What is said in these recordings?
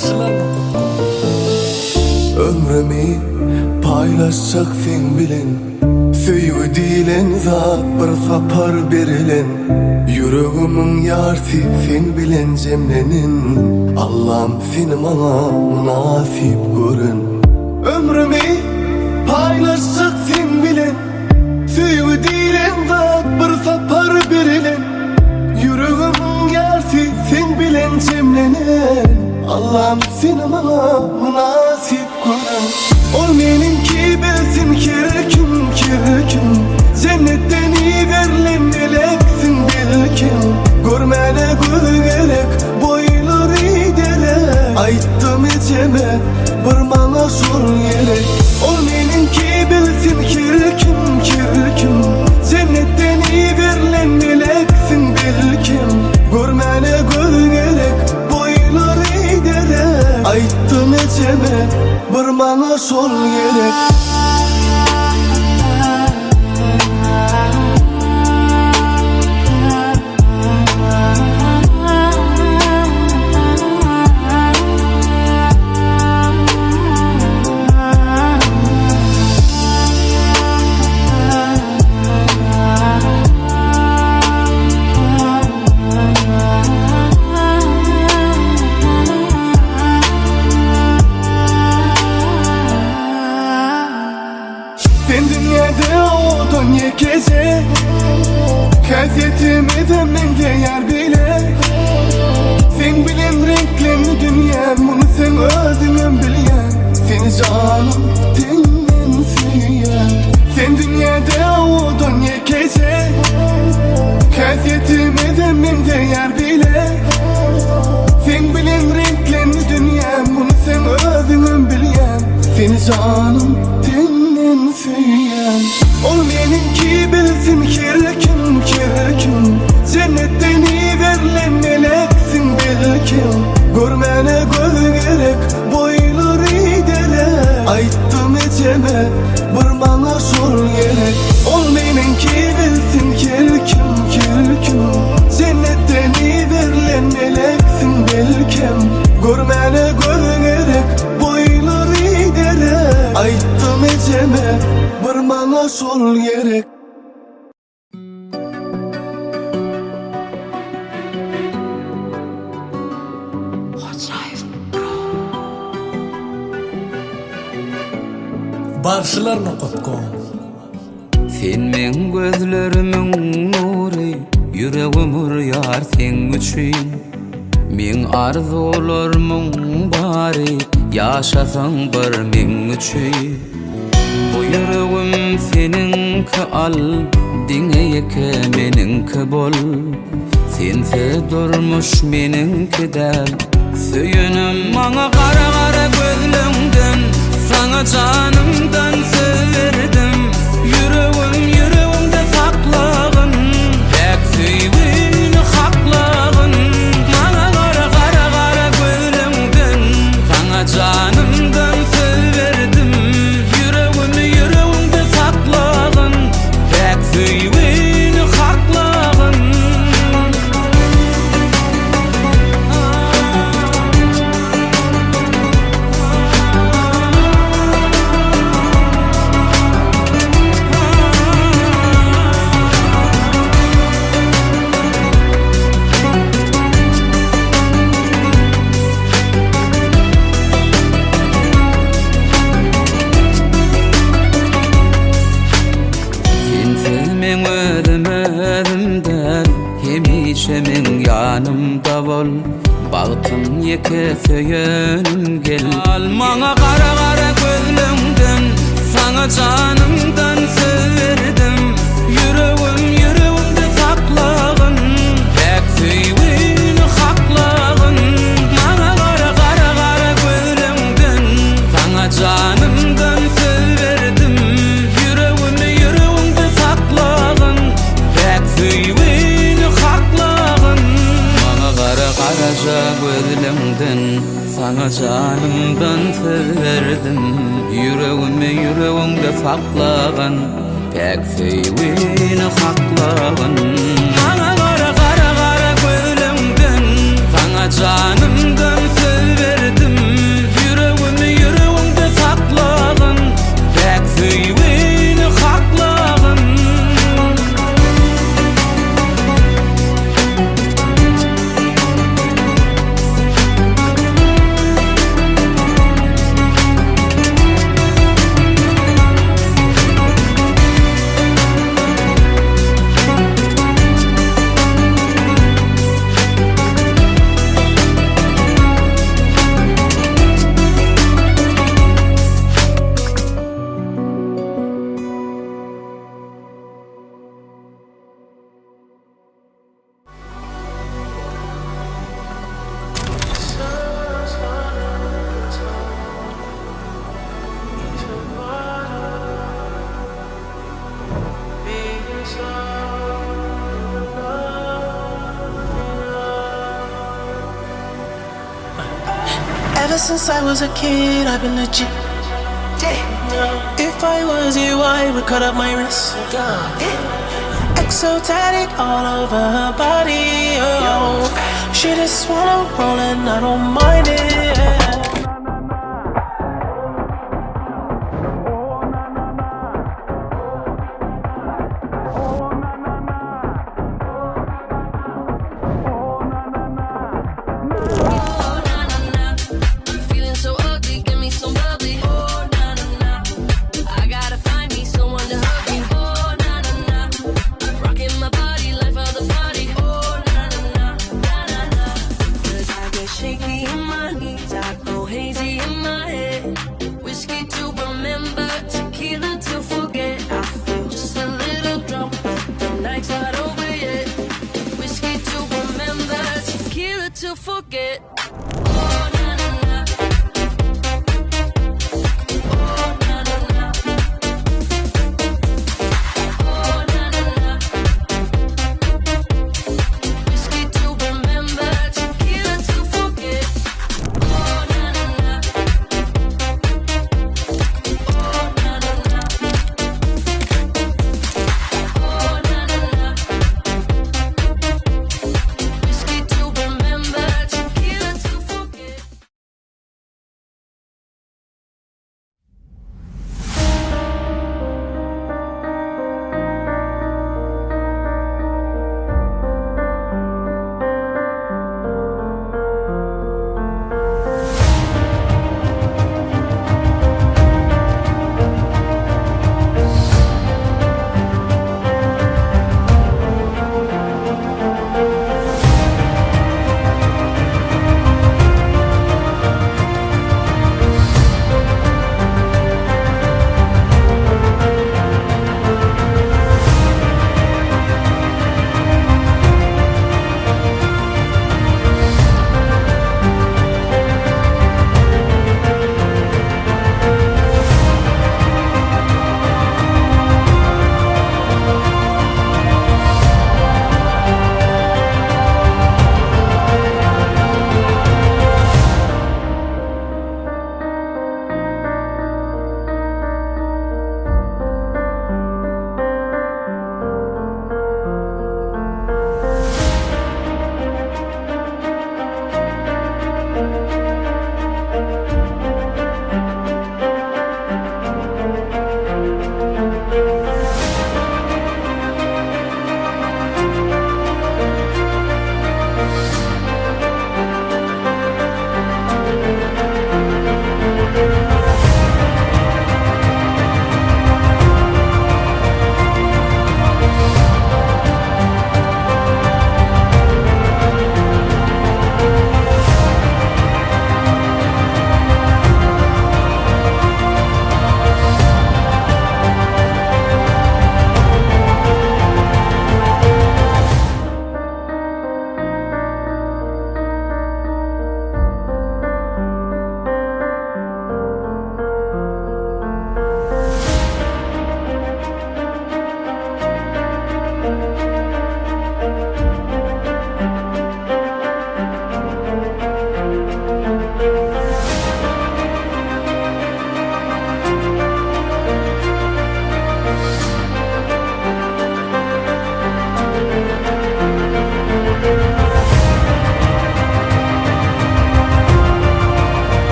Bagşylar nokatkom. Ömrümi paýlaşjak seň bilen Söýgi diýlen zat bir sapar berilen Ýüregimiň ýarsy seň bilen jemlenen Allam seni maňa mynasyp gören Ömrümi paýlaşjak seň bilen Söýgi diýlen zat bir sapar berilen Ýüregimiň ýarsy seň bilen jemlenen Allam seni maňa mynasyp gören Ol meniňki bilsin her kim her kim Jennetden iberilen meleksiň belkim Görmäne göz gerek boýlary derek Aýtdym ejeme bir maňa şol gerek Ol meniňki bilsin her kim her kim Jennetden iberilen meleksiň belkim Görmäne göz gerek boýlary derek Aýtdym ejeme bir maňa şol gerek. Sen dünýäde owadan ýekeje Häsiýetimize meňzeýär bile Seň bilen reňklendi dünýäm Muny seň özüňem bilýäň Seni janym tenden söýýän Sen dünýäde owadan ýekeje Häsiýetimize meňzeýär bile Seň bilen reňklendi dünýäm Muny seň özüňem bilýäň Seni janym tenden söýýän Ol meniňki bilsin her kim her kim Jennetden iberilen meleksiň belkim Görmäne göz gerek boýlary derek Aýtdym ejeme bir maňa şol gerek Ol meniňki bilsin her kim her kim Jennetden iberilen meleksiň belkem Görmäne göz gerek boýlary derek Aýtdym ejeme bir maňa şol gerek. Bagşylar nokatkom. Sen meň gözlerimiň nury, Ýüregim urýar seň üçin. Meň arzuwlarymyň bary, Ýaşasaň bir meň üçin. Bu ýüregim seniňki al, Diňe ýeke meniňki bol. Sensiz durmuş meniňki däl, Söýenim maňa gara gara gözleňden, Saňa janymdan söz berdim. Ýüregim ýüregiňde saklagyn, Päk söýgini haklagyn. Maňa gara gara gara gözleňden, Saňa janymdan söz berdim. Ýüregimi ýüregiňde saklagyn, Päk söýgini haklagyn. Sensiz meň özüm özüm däl, Hemişe meň ýanymda bol. Bagtym ýeke söýenim gel. Al maňa gara gara gözleňden, Saňa janymdan söz berdim. Ýüregim ýüregiňde saklagyn, Päk söýgini haklagyn. Maňa gara gara gara gözleňden, Saňa janymdan söz berdim. Ýüregimi ýüregiňde saklagyn, Päk söýgini haklagyn. Maňa gara garaja gözleňden, Saňa janymdan söz berdim. Ýüregimi ýüregiňde saklagyn, Päk söýgini haklagyn. Maňa gara gara gara gözleňden, Saňa janymdan söz berdim. Ever since I was a kid, I've been legit. If I was you, I would cut up my wrist. XO tatted all over her body. Oh, she just wanna roll and I don't mind it. Oh na na na, I'm feeling so ugly. Give me some bubbly. Oh na na na, I gotta find me someone to hug me. Oh na na na, I'm rocking my body, life of the party. Oh na na na, na na na, 'Cause I get shaky in my.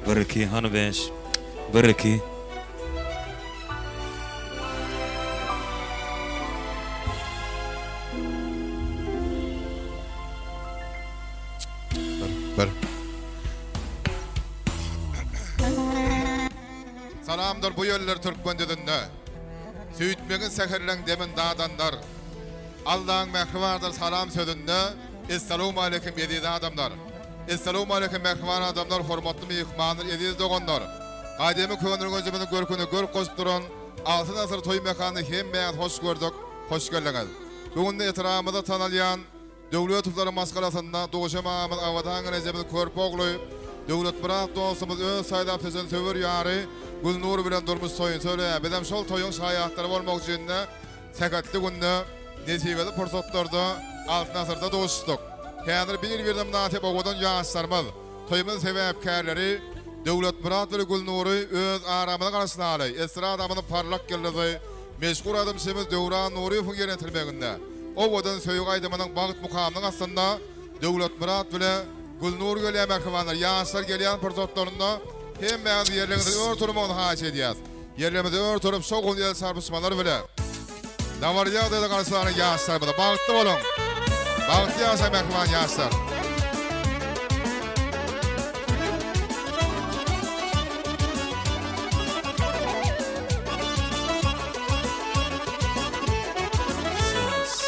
Bir iki hany bäş. Bir iki. Bir. Salamdyr bu ýeller türkmen düzünde. Süýtmegin säherleň demin dadanlar. Allaň mähri bardyr salam sözünde. Essalawmaleýkim eziz adamlar. Essalawmaleýkim mähriban adamlar, hormatly myhmanlar, eziz doganlar. Gadymy Köneürgenjimiziň görküne görk goşup duran Altyn asyr toý mekanyna hemmäňizi hoş gördük, hoş geldiňiz. Bu günde etrabymyzda tanalýan Döwletowlaryň maşgalasynda Duşem agamyz Abadan Rejemiz körpe ogly Döwletmyrat dostumyz öz saýlap seçen söwer ýary Gülnur bilen durmuş toýuny töleýär. Bizem şol toýuň şaýatlary bolmak üçin-de sähetli günde, nesibeli pursatlarda Altyn asyrda duşuşdyk. Häzir bir-birine mynasyp owadan ýaşlarymyz, toýumyzyň sebäpkärleri Döwletmyrat bilen Gülnury öz aramyza garşylaly. Estradamyzyň parlak ýyldyzy, meşhur aýdymçymyz Döwran Nuryýewiň ýerine ýetirmeginde Owadan söýgi aýdymynyň bagt mukamynyň astynda Döwletmyrat bile Gülnur gelýär mähribanlar ýaşlar gelýän pursatlarynda hemmäňiz ýerleriňizde ör turmagyny haýyş edýäs. Ýerlerimizde ör turup şowhun el çarpyşmalar bile dabaraly ýagdaýda garşylaryň ýaşlarymyzy. Bagtly boluň. Bagtly ýaşaň mähriban ýaşlar.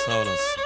Sag olasyn.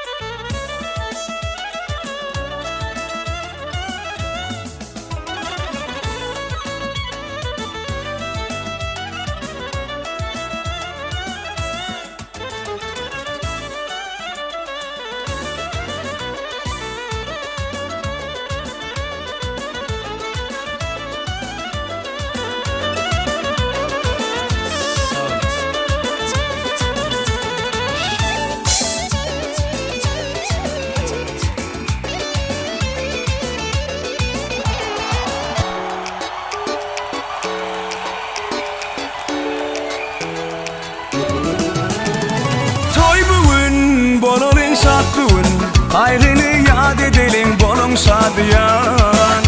Toý bu gün, bolalyň şat bu gün, Gaýgyny ýat edeliň, boluň şadyýan.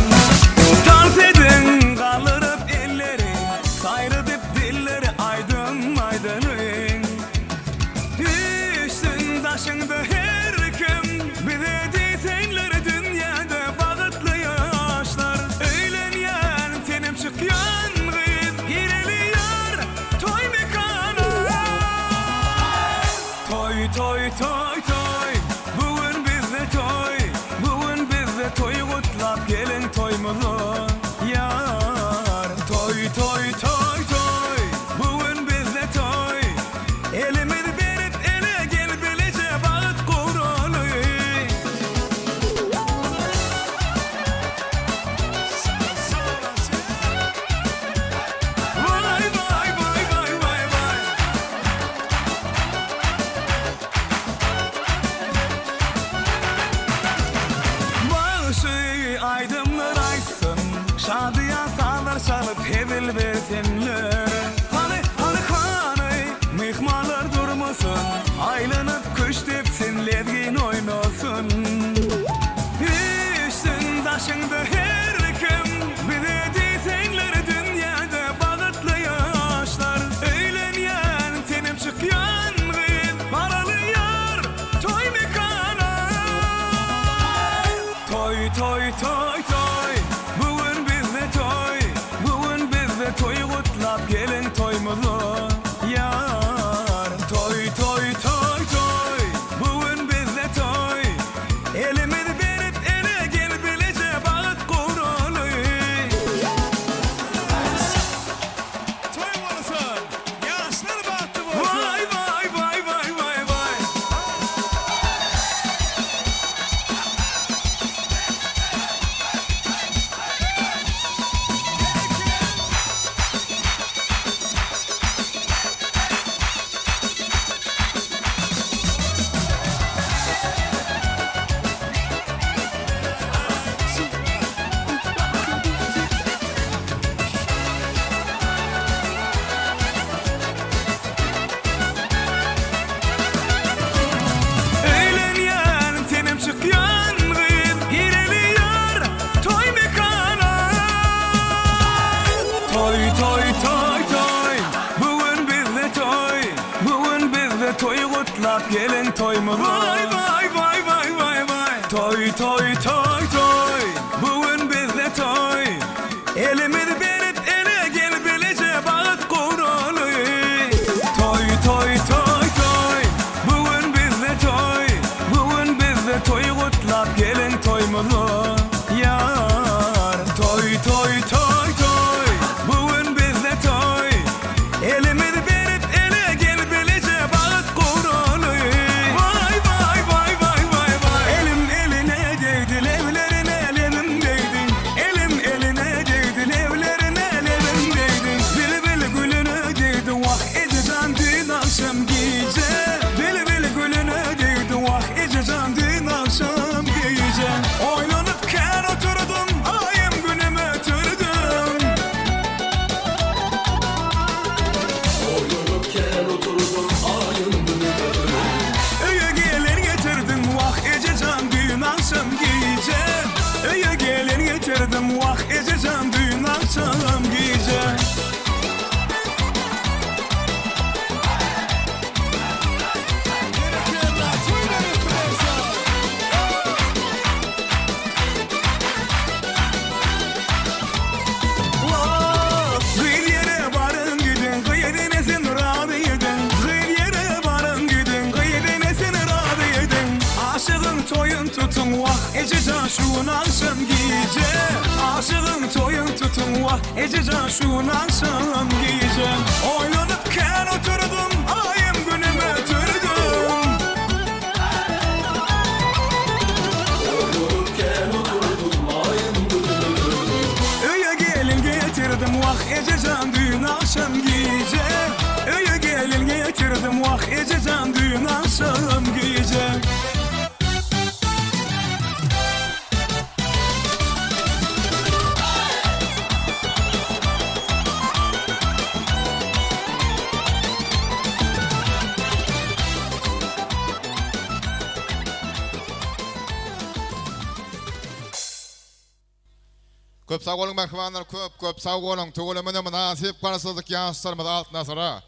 Tans ediň, galdyryp elleri, Saýradyp dilleri aýdym aýdalyň. Üýşsün daşyňda her kim, Bize diýseňler dünýäde bagtly ýaşlar. Öýlenýän senem çykýan gyz, Gireli ýar toý mekana. Toý toý toý toý, bu gün bizde toý, Bu gün bizde toý gutlap geliň toýumyza ýar. Toý toý toý toý, bu gün bizde toý, Elimiz berip ele gel bileje bagt guraly. Waý waý waý waý waý waý. Bagşy aýdymlar aýtsyn, şadyýan sazlar çalyp hezil bersinler. Hany, hany, hany, myhmanlar durmasyn, aýlanyp küşt depsin, lezgin oýnasyn. Üýşsün daşyňda her kim, bize diýseňler dünýäde bagtly ýaşlar. Öýlenýän senem çykýan gyz, baraly ýar toý mekana. Toý toý toý toý, bu gün bizde toý, bu gün bizde toý gutlap geliň toýumyza ýar. Toý toý toý toý, bu gün bizde toý, Elimizi berip ele gel bileje bagt guraly. Toý bolsun! Ýaşlar bagtly bolsun! Waý waý waý waý waý waý. gutlap geliň toýumyza. Waý waý waý waý waý waý. Toý toý toý toý. Bu gün bizde toý. Elimizi berip ele gel bileje bagt guraly. Toý toý toý toý. Bu gün bizde toý. Bu gün bizde toý gutlap geliň toýumyza. Ýar. Toý toý toý toý. Bu gün bizde toý. Elimizi berip ele gel bileje bagt guraly. Waý waý waý waý waý waý. Elim eline degdi leblerine lebim degdi. Elim eline degdi leblerine lebim degdi. Bilbil gülüne degdi wah ejejan düýn agşam gije. Bilbil gülüne degdi wah ejejan düýn agşam gije. Oýlanyp kän oturdym aýym günüm ötürdim. Oýlanyp kän oturdym aýym günüm ötürdim. Öýe gelin getirdim wah ejejan düýn agşam gije. Öýe gelin getirdim wah ejejan düýn agşam gije. Berekella toýlar etsin. Gyz ýere baryň gidiň, gyz enesin razy ediň. Gyz ýere baryň gidiň, gyz enesin razy ediň. Aşygyň toýun tutuň, wah, ejejan şu gün agşam gije. Aşygyň toýun tutuň, wah, ejejan şu gün agşam gije. Oýlanyp kän oturdym, aýym günüm ötürdim. Oýlanyp kän oturdym aýym günüm ötürdim. Öýe gelin getirdim wah ejejan düýn agşam gije. Öýe gelin getirdim wah ejejan düýn agşam gije. Köp sag boluň mähribanlar köp köp sag boluň tüwelemene mynasyp garaşsyzlyk ýaşlarymyz Altyn asyra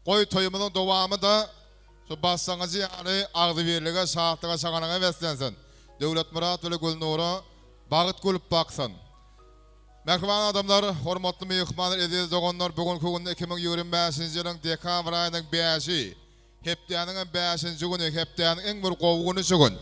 goý toýumyzyň dowamy-da şu başlangyjy ýaly agzybirlige şatlyga şagalaňa beslensin Döwletmyrat bile Gülnura bagt gülüp baksyn. Mähriban adamlar, hormatly myhmanlar, eziz doganlar, bu günki günde 2025-nji ýylyň dekabr aýynyň bäşi, hepdäniň hem bäşinji güni, hepdäniň iň bir gowy güni şu gün.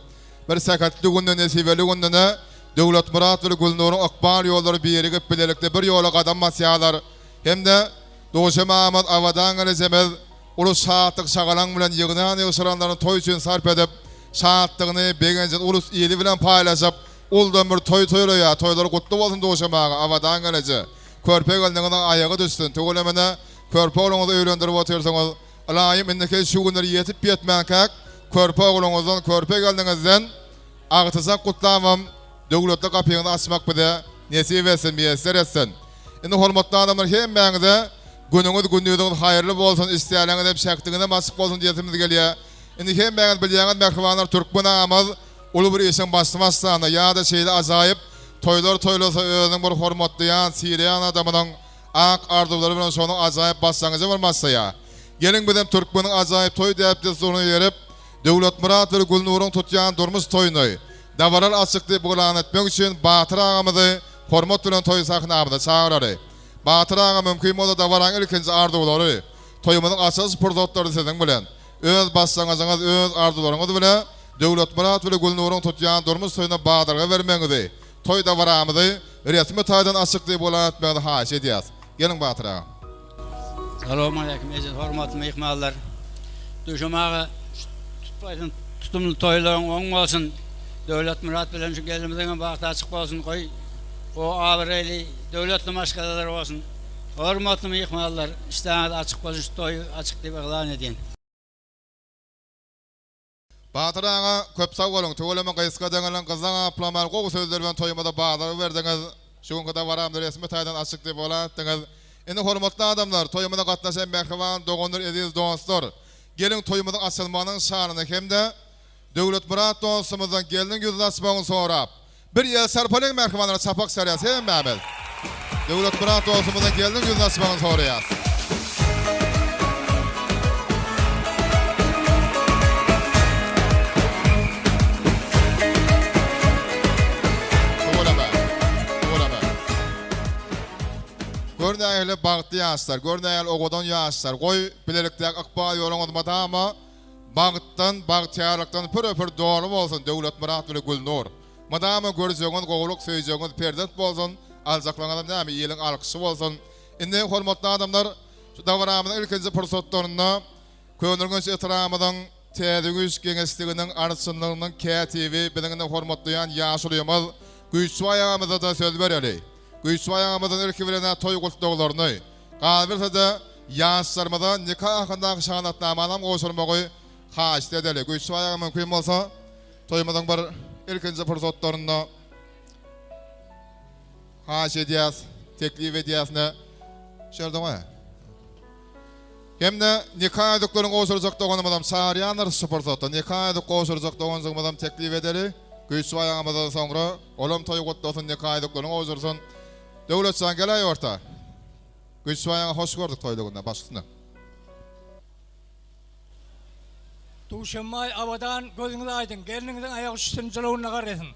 Bir sähetli günde, nesibeli günde Döwletmyrat bilen Gülnuryň ykbal ýollary birigip, bilelikde bir ýola gadam basýarlar hem-de duşemamyz, abadan gelejemiz uly şatlyk-şagalaň bilen ýygnan-ýygşyranlaryny toý üçin sarp edip, şatlygyny, begenjini ulus-ili bilen paýlaşyp, Uldan bir toý toýlaýa, toýlar gutly bolsun duşem aga, Abadan geleje. Körpe gelniňiziň aýagy düşsün, tüwelemene körpe ogluňyzy öýlendirip otyrsyňyz. Ylaýym indiki şu günler ýetip ýetmänkäk körpe ogluňyzdan, körpe gelniňizden agtyjak gutlabam döwletli gapyňyzy açmak bize nesip etsin, miýesser etsin. Indi hormatly adamlar hemmäňize günüňiz gündiziňiz haýyrly bolsun, işdäliňiz hem şähdiňizem açyk bolsun diýesimiz gelýär. Indi hemmäňiz bilýäňiz mähribanlar türkmen agamyz Uly bir işiň başyny başlanda ýa-da şeýle ajaýyp toýlar toýlasa özüniň bir hormatlaýan, sylaýan adamynyň ak arzuwlary bilen şonuň ajaýyp başlangyjy bir başlaýar. Geliň bizem türkmeniň ajaýyp toý däp-dessuryna eýerip, Döwletmyrat we Gülnuryň tutýan durmuş toýuny dabaraly açyk diýip yglan etmek üçin Batyr agamyzy hormat bilen toý sahnamyza çagyraly. Batyr aga mümkin bolsa dabaraň ilkinji arzuwlary, toýumyzyň açylyş pursatlary siziň bilen. Öz başlangyjyňyz, öz arzuwlaryňyz bile Döwletmyrat bile Gülnuryň tutýan durmuş toýuna badalga bermegiňizi, toý dabaramyzy resmi taýdan açyk diýip yglan etmegiňizi haýyş edýäs. Geliň Batyr aga. Salowmaleýkim eziz hormatly myhmanlar. Duşem aga şu tutbaýsyn tutumly toýlaryň oň bolsun. Döwletmyrat bilen şu gelinimiziňem bagty açyk bolsun. Goý gowy abraýly döwletli maşgalalar bolsun. Hormatly myhmanlar işdäňiz açyk bolsun şu toýy açyk diýip yglan edýän. Batyr aga köp sag boluň tüweleme gysga deňelen gyzlaň aplaman gowy sözler bilen toýumyza badalga berdiňiz şu günki dabaramyzy resmi taýdan açyk diýip yglan etdiňiz indi hormatly adamlar toýumyza gatnaşan mähriban doganlar eziz dostlar geliň toýumyzyň açylmagynyň şanyna hemde Döwletmyrat dostumyzdan gelniň ýüzüni açmagyny sorap Bir el çarpalyň mähribanlara çapak çalýas hemmämiz. Döwletmyrat dostumyzdan gelniň ýüzüni açmagyny soraýas. nähili bagtly ýaşlar, gör nähili owadan ýaşlar. Goý, bilelikdäki ykbal ýoluňyz mydama bagtdan, bagtyýarlykdan püre-pür doly bolsun, Döwletmyrat bilen Gülnur. Mydama görjegiňiz gowulyk, söýjegiňiz perzent bolsun, aljaklaryňyzam näme, iliň alkyşy bolsun. Indi, hormatly adamlar, şu dabaramyzyň ilkinji pursatlarynda Köneürgenç etrabymyzyň Täzegüýç geňeşliginiň arçynlygynyň kätibi, biziň indi hormatlaýan ýaşulymyz Güýçbaý agamyza-da söz bereli. Güýçbaý agamyzdan ilki bilen-ä toý gutlaglaryny, galyberse-de, ýaşlarymyza nika hakyndaky şahadatnamanam gowşurmagy haýyşt edeli. Güýçbaý aga mümkin bolsa, toýumyzyň bir ilkinji pursatlarynda haýyş edýäs, teklip edýäs ne? Şu ýerde goý. Hem-de nika ýüzüklerini gowşurjak doganymyzam çagyrýandyrys şu pursatda. Nika ýüzük gowşurjak doganjygymyzam teklip edeli. Güýçbaý agamyzdan soňra olam toý gutlasyn, nika ýüzüklerini gowşursyn. Döwletjan geläý orta. Güýçbaý aga hoş gördük toýlugynda, baş üstüne. Duşenbaý Abadan gözüňiz aýdyň gelniňiziň aýak üstüni jylawynda garrasyn.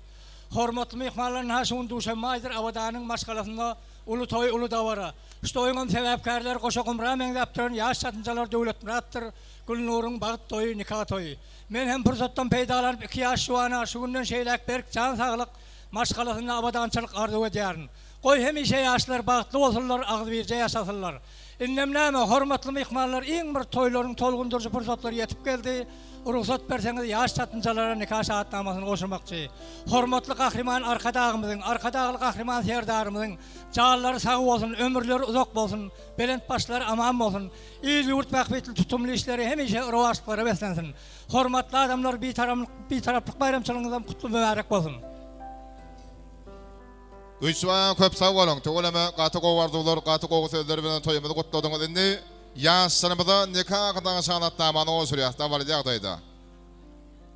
Hormatly myhmanlar ynha şu gün Duşenbaýdyr Abadanyň maşgalasynda uly toý uly dabara. Şu toýuňam sebäpkärleri goşa gumra meňzäp duran ýaş çatynjalar Döwletmyratdyr Gülnuryň bagt toýy nika toýy. Men hem pursatdan peýdalanyp iki ýaş juwana şu günden şeýläk berk jan saglyk maşgalasynda abadançylyk arzuw edýärin. Goý hemişe ýaşlar bagtly bolsunlar agzybirje ýaşasynlar. Indem näme, hormatly myhmanlar iň bir toýlaryň tolgundyryjy pursatlary ýetip geldi, rugsat berseňiz ýaş çatynjalara nika şahatnamasyny gowşurmakçy. Hormatly Gahryman Arkadagymyzyň, Arkadagly Gahryman Serdarymyzyň janlary sag bolsun, ömürleri uzak bolsun, belent başlary aman bolsun, il-ýurt bähbitli tutumly işleri hemişe rowaçlyklara beslensin. Hormatly adamlar Bitaraplyk baýramçylygyňyzam gutly mübärek bolsun! Güýçbaý aga köp sag boluň tüweleme gaty gowy arzuwlar gaty gowy sözler bilen toýumyzy gutladyňyz indi ýaşlarymyza nika hakyndaky şahadatnamany gowşurýas dabaraly ýagdaýda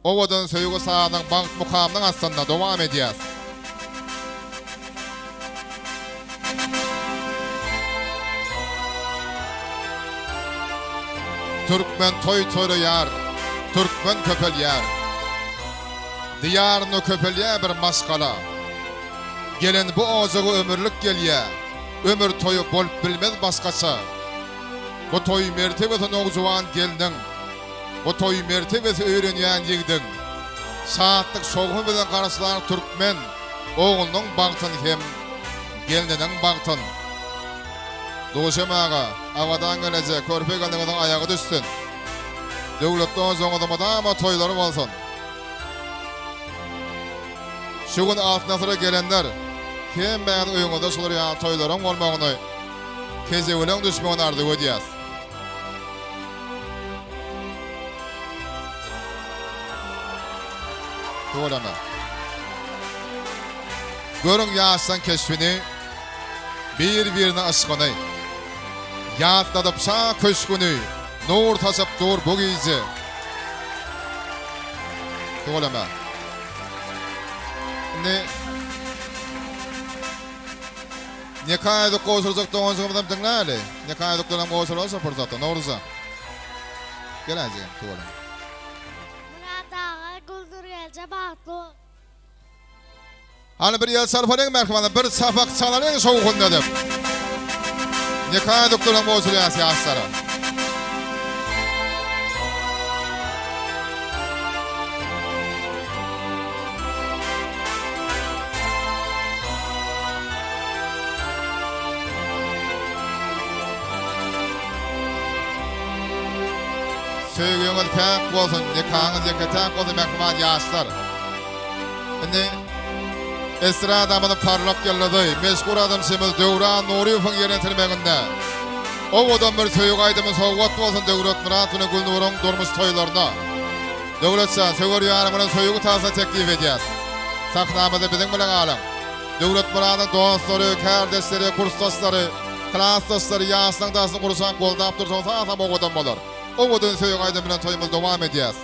owadan söýgi sazynyň bagt mukamynyň astynda dowam edýäs. Türkmen toý toýlaýar, türkmen köpelýär. Diýarynda köpelýär bir maşgala. Gelen bu ojaga ömürlik gelýär. Ömür toýy bolup bilmez başgaça. Bu toý mertebesi nowjuwan gelniň, Bu toý mertebesi öýlenýän ýigdiň. Şatlyk-şowhun bilen garşylar türkmen oglunyň bagtyn hem gelniniň bagtyn. Duşem aga, Abadan geleje, körpe gelniňiziň aýagy düşsün. Döwletli ojagyňyzda mydama toýlar bolsun. Şu gün Altyn asyra gelenler, hemmäňiz öýüňizde şular ýaly toýlaryň bolmagyny, kejebeleň düşmegini arzuw edýäs. Tüweleme. Görüň ýaşlaň keşbini, Bir-birine yşkyny. Ýatladyp şa köşgüni, Nur saçyp dur bu gije. Tüweleme. Indi Nika ýüzük gowşurjak doganjygymyzam diňläli. Nika ýüzüklerem gowşurylar şo pursatda. Nowruzjan. Gel äjigim, tüweleme. Myrat aga Güldürgelje bagtly bol. Hany bir ýel çalyp mähribanlar, bir çapak çalalyň şowhun edip. Nika ýüzüklerem gowşurýas ýaşlara. Söýgüňiz päk bolsun, nikaňyz ýeke-täk bolsun mähriban ýaşlar. Indi estradamyzyň parlak ýyldyzy, meşhur adamçymyz Döwran Nuryýewiň ýerine ýetirmeginde owadan bir söýgi aýdymy sowgat bolsun Döwletmyrat bilen Gülnuryň durmuş toýlaryna. Döwletjan, söwer ýaryň bilen söýgi tansyny teklip edýäs. Sahnamyzda biziň bilen galyň. Döwletmyradyň dostlary, kärdeşleri, kursdaşlary, klasdaşlary ýaşlaň daşyny gurşap goldap dursaňyz hasam owadan bolar. Owadan söýgi aýdym bilen toýumyzy dowam edýäs.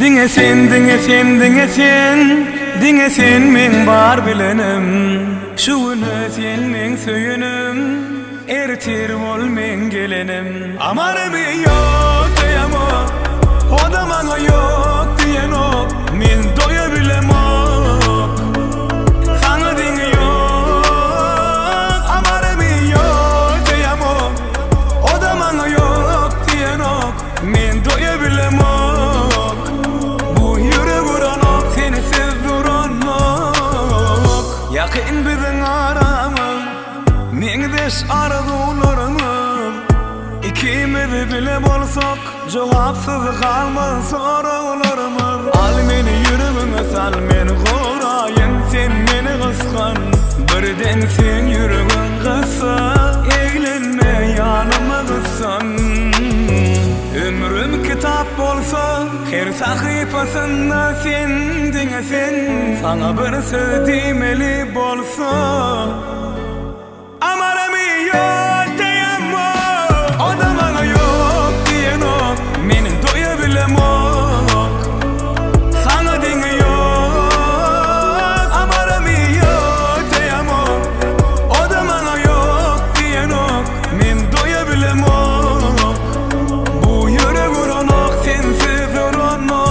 Diňe sen, diňe sen, diňe sen, diňe sen meň bar bilenim. Şu güne sen meň söýenim, ertir bol meň gelenim. Amanymy ýok. maňa ýok diýenok Men doýa bilemok Saňa deňi ýok Amaramy ýok diýemok O-da maňa ýok diýenok Men doýa bilemok Bu ýürek uranok Sensiz duranok Ýakyn biziň aramyz Meňzeş arzuwlarymyz Ikimiz bile bolsak Jogapsyz galmaz soraglarymyz. Al meni ýüregiňe sal men goraýyn sen meni gysgan Birden seň ýüregiň gyssa eglenme ýanyma gyssan Ömrüm kitap bolsa her sahypasynda sen diňe sen Saňa bir söz diýmeli bolsa Amaramy ýok diýemok O-da maňa ýok diýenok Men doýa bilemok Saňa deňi ýok Amaramy ýok diýemok O-da maňa ýok diýenok Men doýa bilemok Bu ýürek uranok Sensiz uranok.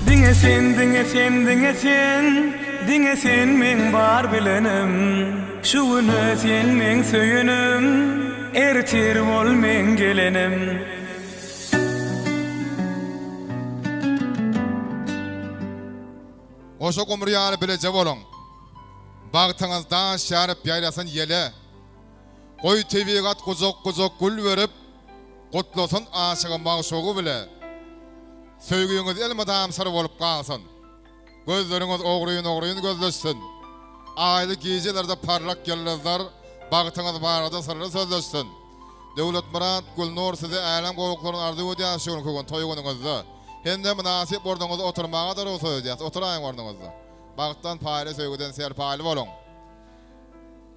Diňe sen, diňe sen, diňe sen, diňe sen meň bar bilenim. Şu güne sen meň söýenim, ertir bol meň gelenim. Goşa gumry ýaly bileje boluň. Bagtyňyz daş ýaryp ýaýrasyn ýele. Goý tebigat gujak-gujak gül berip, gutlasyn aşygy magşugy bile. Söýgiňiz elmydam syr bolup galsyn. Gözleriňiz ogryn-ogryn gözleşsin. Aýly gijelerde parlak ýyldyzlar bagtyňyz barada syrly sözleşsin. Döwletmyrat, Gülnur size älem gowulyklaryny arzuw edýäris şu günki gün toý günüňizde. Hem-de mynasyp ornuňyzda oturmaga-da rugsat edýäris. Oturaýyň ornuňyzda. Bagtdan paýly, söýgüden serpaýly boluň.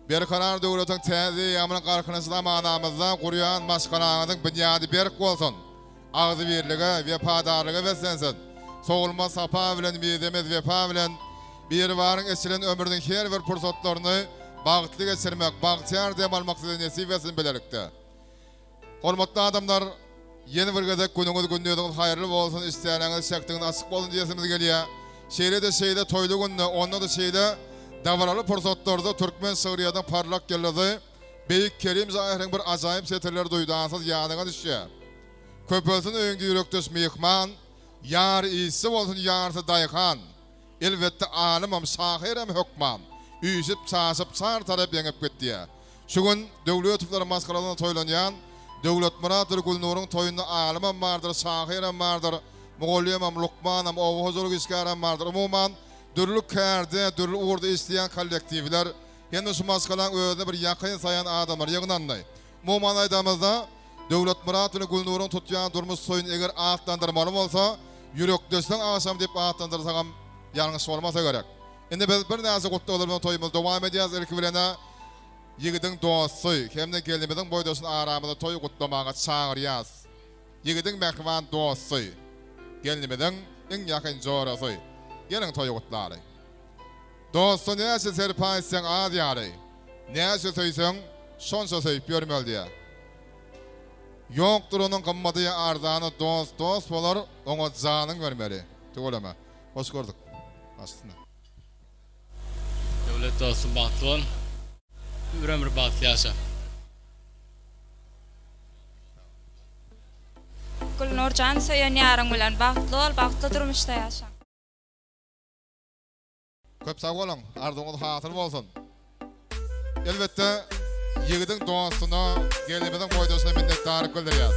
Berkarar döwletiň täze eýýamynyň Galkynyşy zamanamyzda gurýan maşgalaňyzyň binýady berk bolsun! Agzybirlige, wepadarlyga beslensin. Sowulmaz sapa bilen, mizemez wepa bilen Biribaryň eçilen ömrüniň her bir pursatlaryny bagtly geçirmek, bagtyýar dem almak size nesip etsin bilelikde. Hormatly adamlar, ýene bir gezek günüňiz, gündiziňiz haýyrly bolsun, işdäniňiz, şähdiňiz açyk bolsun diýesimiz gelýär. Şeýle-de şeýle toýly günde, onda-da şeýle dabaraly pursatlarda türkmen şygryýatynyň parlak ýyldyzy, Beýik Kerim şahyryň bir ajaýyp setirleri duýdansyz ýadyňa düşýär. Köpelsin öýüňde ýürekdeş myhman, Ýary işçi bolsun, ýarysy daýhan. Elbetde alymam, şahyram hökman. Üýşüp, çaşyp, çar tarap ýeňip gitýär. Şu gün Döwletowlaryň maşgalasynda toýlanýan Döwletmyratdyr Gülnuryň toýunda alymam bardyr, şahyram bardyr, mugallymam, lukmanam, oba hojalyk işgärem bardyr. Umuman, dürli kärde, dürli ugurda işleýän kollektiwler Hem-de şu maşgalaň özüne bir ýakyn saýan adamlar ýygnandy. Umuman aýdamyzda, Döwletmyrat bilen Gülnuryň tutýan durmuş toýuny eger atlandyrmaly bolsa, Ýürekdeşligiň agşamy diýip atlandyrsagam ýalňyş bolmasa gerek. Indi biz birnäçe gutlaglar bilen toýumyzy dowam edýäris. Ilki bilen-ä ýigidiň dosty hem-de gelnimiziň boýdaşyny aramyzda toý gutlamaga çagyrýas. Ýigidiň mähriban dosty, gelnimiziň iň ýakyn jorasy. Geliň toýy gutlaly. Dosta näçe serpaý etseň az ýaly, näçe söýseň şonça söýüp ýörmeli diýýär. Ýokdur onuň gymmady ýa arzany dost dost bolar oňa janyň bermeli. Tüweleme. Hoş gördük. Baş üstüne. Döwlet dostum bagtly bol. Bir ömür bagtly ýaşa. Gülnurjan söýen ýaryň bilen bagtly bol bagtly durmuşda ýaşa. Köp sag boluň, arzuwyňyz hasyl bolsun. Elbetde, ýigidiň dostuna, gelnimiziň boýdaşyna minnetdarlyk bildirýäs.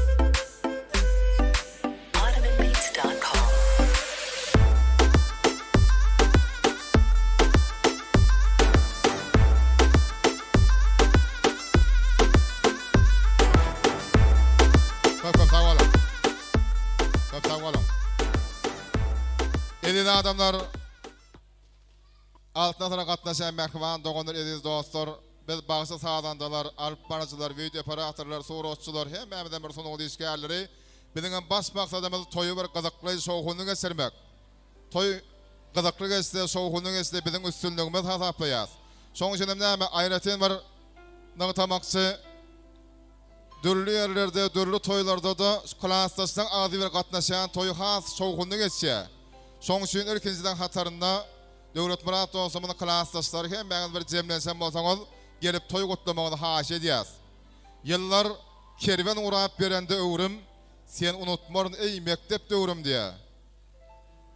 Köp köp sag boluň. Köp sag boluň. Eziz adamlar! Altyn asyra gatnaşýan mähriban doganlar, eziz dostlar, biz bagşy sazandalar, alyp baryjylar, wideo operatorlar, suratçylar hemmämizem bir sungat işgärleri. Biziňem baş maksadymyz toýy bir gyzykly, şowhunly geçirmek. Toý gyzykly geçse, şowhunly geçse biziň üstünligimiz hasaplaýas. Şoň üçinem näme aýratyn bir nygtamakçy dürli ýerlerde, dürli toýlarda-da şu klasdaşlaň agzybir gatnaşýan toýy has şowhunly geçýär. Şoň üçin ilkinjiden hatarynda Döwletmyrat dostumyzyň klasdaşlary hemmäňiz bir jemlenşen bolsaňyz gelip toý gutlamagyňyzy haýyş edýäs. Ýyllar kerwen gurap berende öwrüm, Seni unutmaryn eý mekdep döwrüm diýýär.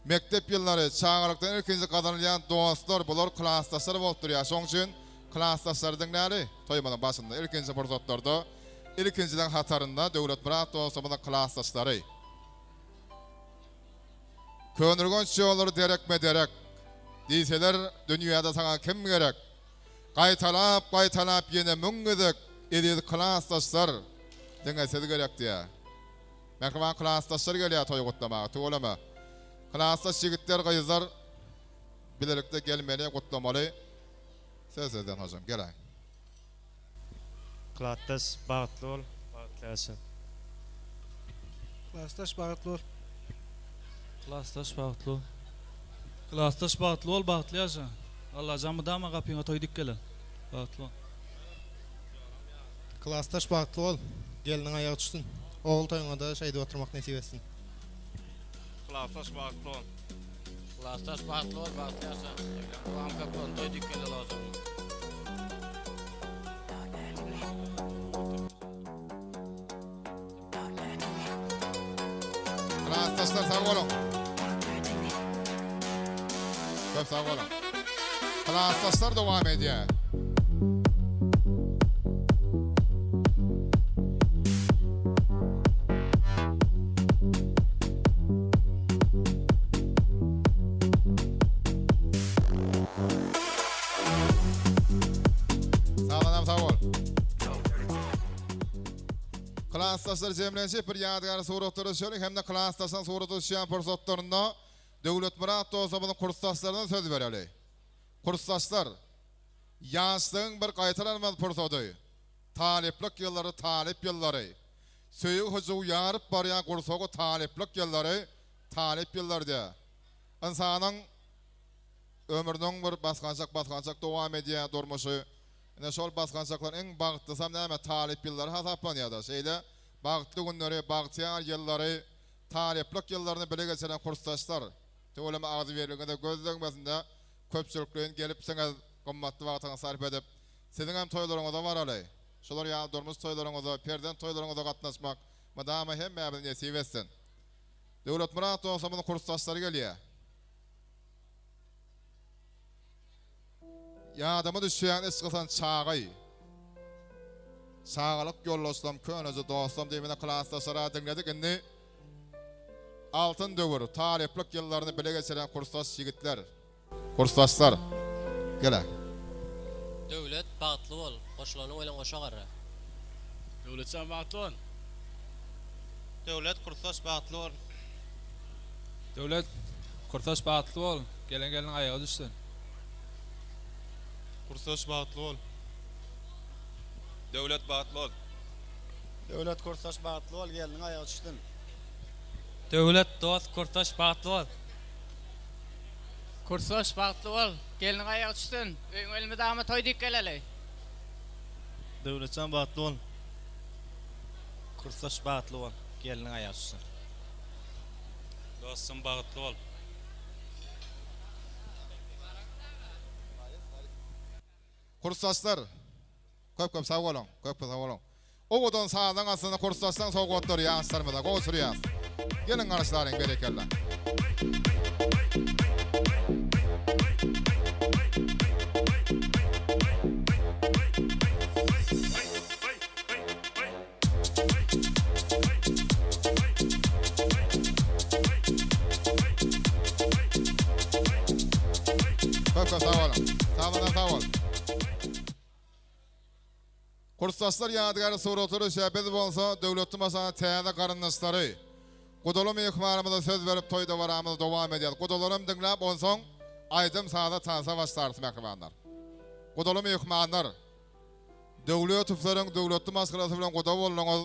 Mekdep ýyllary, çagalykdan ilkinji gazanylýan dostlar, bular klasdaşlar bolup durýar. Şonuň üçin klasdaşlary diňläli, toýumyzyň başynda, ilkinji pursatlarda, ilkinjileriň hatarynda Döwletmyrat dostumyzyň klasdaşlary. Köneürgenç ýollary derekme-derek, Diýseler, dünýäde saňa kim gerek? Gaýtalap, gaýtalap ýene müň gezek, Eziz klasdaşlar, diňe siz gerek diýýär. Mähriban klasdaşlar gelýär toý gutlamaga, tüweleme. Klasdaş ýigitler, gyzlar bilelikde gelmeli, gutlamaly. Söz sizden hojam, geläý. Klasdaş bagtly bol, bagtly ýaşa. Klasdaş bagtly bol. Klasdaş bagtly bol. Klasdaş bagtly bol, bagtly ýaşa. Allajan mydama gapyňa toý dik geler. Bagtly bol. Klasdaş bagtly bol. Gelniň aýagy düşsün. Ogul toýuňada şeýdip oturmak nesip etsin. Klasdaş bagtly bol. Klasdaş bagtly bol, bagtly ýaşa. Dowam köp bolsun, toý dik geler ojagyňa. Klasdaşlar sag boluň. Köp sag boluň. Klasdaşlar dowam edýär. Sag sag bol. Klasdaşlar jemlenşip bir ýadygär suratlara düşeliň hem-de klasdaşlaryň surata düşýän pursatlarynda Döwletmyrat dostumyzyň kursdaşlaryna söz bereli. Kursdaşlar, ýaşlygyň bir gaýtalanmaz pursady, talyplyk ýyllary talyp ýyllary, söýgi hyjuw ýaryp barýan gursagy talyplyk ýyllary talyp ýyllary diýýär. Ynsanyň ömrüniň bir basgançak-basgançak dowam edýän durmuşy, Ine şol basgançaklaryň iň bagtlysam näme talyp ýyllary hasaplanýada. Şeýle bagtly günleri, bagtyýar ýyllary, talyplyk ýyllaryny bile geçiren kursdaşlar, tüweleme agzybirligiňize göz degmesinde köpçülikleýin gelipsiňiz, gymmatly wagtyňyzy sarp edip, siziňem toýlaryňyza baraly. Şular ýaly durmuş toýlaryňyza, perzent toýlaryňyza gatnaşmak mydama hemmämize nesip etsin. Döwletmyrat dostumyzyň kursdaşlary gelýär. Ýadyma düşýän iç gysan çagy. Çagalyk ýoldaşlam, köneje dostlam diýmene klasdaşlara diňledik. Indi altyn döwür, talyplyk ýyllaryny bile geçiren kursdaş ýigitler. Kursdaşlar, gel-ä. Döwlet, bagtly bol, goşulanyň bilen goşa garra. Döwletjan bagtly bol. Döwlet, kursdaş bagtly bol. Döwlet, kursdaş bagtly bol, gelen gelniň aýagy düşsün. Kursdaş bagtly bol. Döwlet bagtly bol. Döwlet kursdaş bagtly bol, gelniň aýagy düşsün. Döwlet dost kursdaş bagtly bol. Kursdaş bagtly bol, gelniň aýagy düşsün, öýüňe elmydama toý diýip geleli. Döwletjan bagtly bol. Kursdaş bagtly bol, gelniň aýagy düşsün. Dostum bagtly bol. Kursdaşlar köp köp sag boluň köp köp sag boluň. Owadan sazyň astynda kursdaşlaň sowgatlary ýaşlarymyza gowşurýas. Geliň garşylalyň berekella. Köp köp sag boluň. Sag sag bol. Kursdaşlar ýadygärlik suratlara düşýär. Biz bolsa Döwletli maşgala täze garyndaşlary. Gudaly myhmanymyza söz berip toý dabaramyzy dowam edýäs. Gudalaram diňläp onsoň aýdym-saza, tansa başlarys mähribanlar. Gudaly myhmanlar, Döwletowlaryň döwletli maşgalasy bilen guda bolduňyz.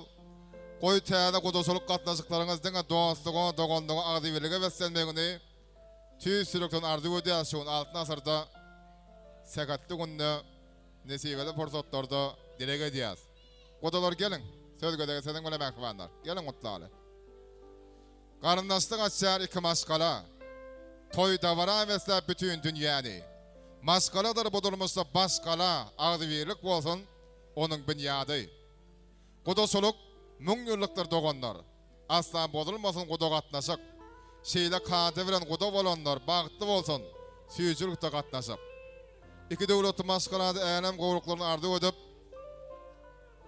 Goý täze gudaçylyk gatnaşyklaryňyz diňe dostluga, doganlyga, agzybirlige beslenmegini tüýs ýürekden arzuw edýäris şu gün Altyn asyrda sähetli günde, nesibeli pursatlarda dileg edýäris. Gudalar geliň, söz gezegi siziň bilen mähribanlar. Geliň gutlaly. Garyndaşlyk açýar iki maşgala. Toý dabara besläp bütin dünýäni. Maşgaladyr bu durmuşda baş gala, Agzybirlik bolsun onuň binýady. Gudaçylyk müňýyllykdyr doganlar, Asla bozulmasyn guda gatnaşyk. Şeýle kada bilen guda bolanlar Bagtly bolsun süýjülikde gatnaşyp. Iki döwletli maşgalada älem gowluklaryny arzuw edip,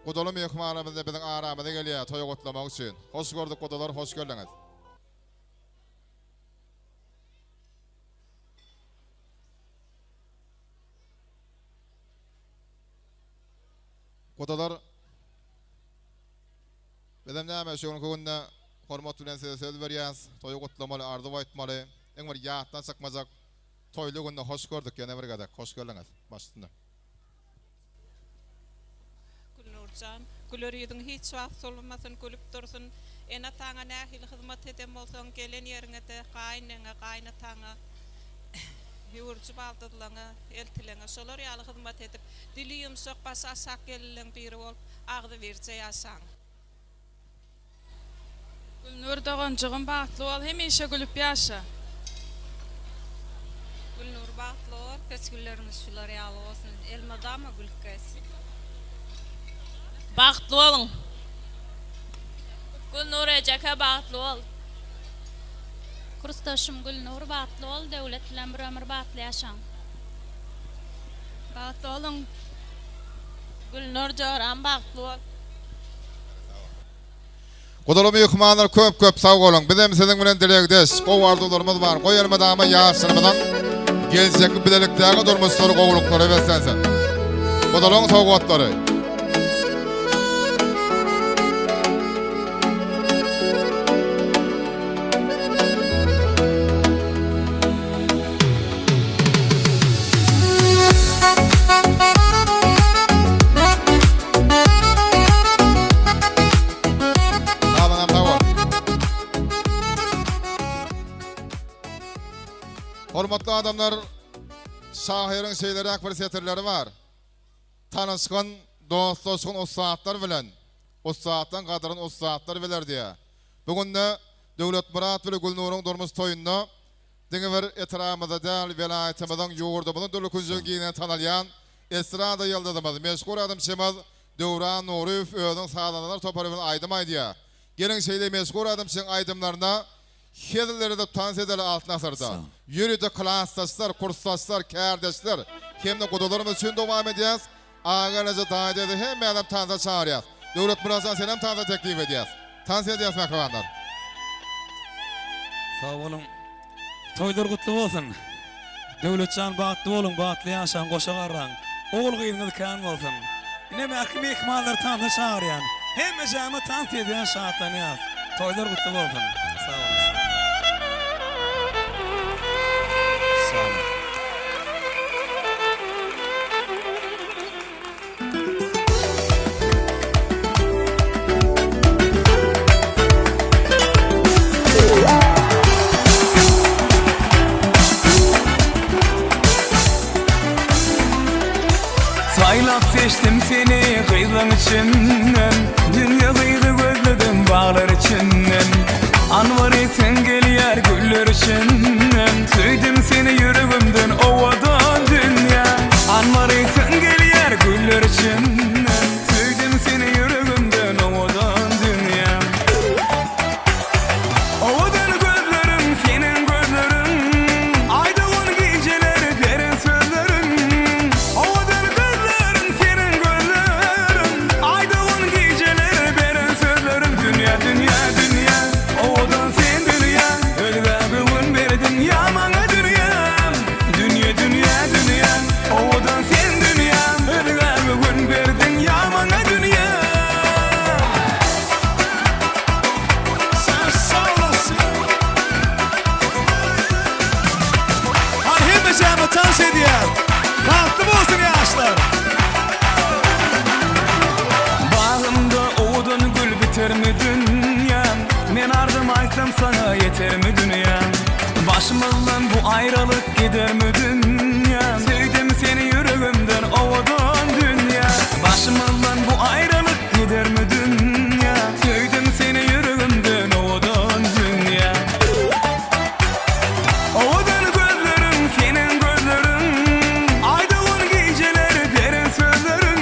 Gudaly myhmanlarymyz-da biziň aramyza gelýär toýy gutlamak üçin. Hoş gördük gudalar, hoş geldiňiz. Gudalar, bizem näme şu günki günde hormat bilen size söz berýäs, toýy gutlamaly, arzuw aýtmaly, iň bir ýatdan çykmajak toýly günde hoş gördük ýene bir gezek, hoş geldiňiz. Baş üstüne. Gülnurjan, güler ýüzüň hiç wagt solmasyn, gülüp dursun. Ene-ataňa nähili hyzmat eden bolsaň, gelen ýeriňe-de, gaýyneňe, gaýynataňa, ýüwürji baldyzlaňa, eltileňe şolar ýaly hyzmat edip, dili ýumşak, başy aşak gelinleň biri bolup, agzybirje ýaşaň. Gülnur doganjygym bagtly bol hemişe gülüp ýaşa. Gülnur bagtly bol keç günleriňiz şular ýaly bolsun elmydama gülüp gez. Bagtly boluň. Gülnur ejeke bagtly bol. Kursdaşym Gülnur bagtly bol Döwlet bilen bir ömür bagtly ýaşaň. Bagtly boluň. Gülnur joram bagtly bol. Gudaly myhmanlar köp köp sag boluň. Bizem siziň bilen dilegdeş. Gowy arzuwlarymyz bar. Goý elmydama ýaşlarymyzyň geljekki bilelikdäki durmuşlary gowulyklara beslensin. Gudalyň sowgatlary. Hormatly adamlar, şahyryň şeýleräk bir setirleri bar. Tanyşgyn, dostlaşgyn ussatlar bilen, ussatlaň gadyryn ussatlar biler diýýär. Bu günde Döwletmyrat bile Gülnuryň durmuş toýunda Diňe bir etrabymyzda däl, welaýatymyzyň, ýurdumyzyň dürli künjegi giňden tanalýan estrada ýyldyzymyz, meşhur aýdymçymyz Döwran Nuryýew özüniň sazandalar topary bilen aýdym aýdýar. Geliň şeýle meşhur aýdymçyň aýdymlaryna hezil edip tans edeli Altyn asyrda. Ýörite klasdaşlar, kursdaşlar, kärdeşler hem-de gudalarymyz üçin dowam edýäs. Agalaja daýy-däde hemmäňizem tansa çagyrýas. Döwletmyrat jan senem tansa teklip edýäs. Tans edýäs mähribanlar. Sag boluň. Toýlar gutly bolsun. Döwletjan bagtly boluň bagtly ýaşaň goşa garraň. Ogul gyzyňyz kän bolsun. Ine mähri myhmanlary tansa çagyrýan. Hemmejämiz tans edýän şatlanýas. Toýlar gutly bolsun. Sag boluň. Sag boluň. Saýlap seçdim seni gyzlaň içinden Dünýe gyzy gözledim baglar içinden Anwar sen gelýär güller içinden Söýdüm seni ýüregimden owadan dünýä Anwar sen gelýär güller içinden Söýdüm seni ýüregimden owadan dünýä Owadan gözleriň seniň gözleriň Aýdyň gijeler beren sözleriň Owadan gözleriň seniň gözleriň Aýdyň gijeler beren sözleriň Dünýä dünýä dünýä Owadan sen dünýä Özgä göwün berdiň ýa maňa dünýäm Dünýe dünýä dünýä Owadan sen dünýä Özgä göwün berdiň ýa maňa dünýä. Sen sag olasyn. Hany hemme Gidermi dünýäm Men ardym aýtsam saňa ýetermi dünýäm Başymyzdan bu aýralyk gidermi dünýäm Söýdüm seni ýüregimden owadan dünýä Başymyzdan bu aýralyk gidermi dünýä Söýdüm seni ýüregimden owadan dünýä Owadan gözleriň seniň gözleriň Aýdygyn gijeler beren sözleriň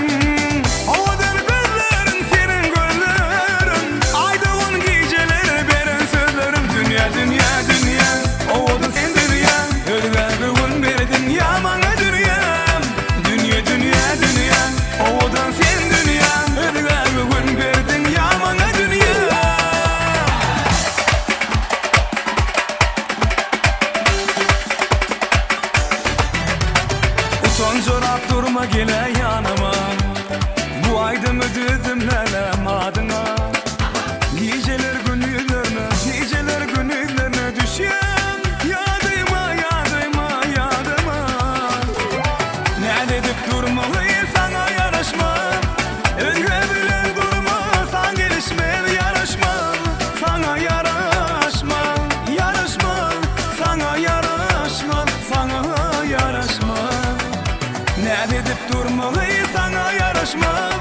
Owadan gözleriň seniň gözleriň Aýdygyn gijeler beren sözleriň Dünýä dünýä dünýä owadan sen dünýä Özgä göwün berdiň ýa maňa dünýäm Dünýe dünýä dünýä owadan sen dünýä Özgä göwün berdiň ýa maňa dünýä. Utanjyrap durma gele ýanyma Bu aýdymy düzdüm lälem adyňa Gijeler gündizlerine gijeler gündizlerine düşýän Ýadyma ýadyma ýadyma Näz edip durmaly saňa ýaraşmaz Özge bilen durma saň gelişmez ýaraşmaz Saňa ýaraşmaz ýaraşmaz Saňa ýaraşmaz saňa ýaraşmaz Näz edip durmaly saňa ýaraşmaz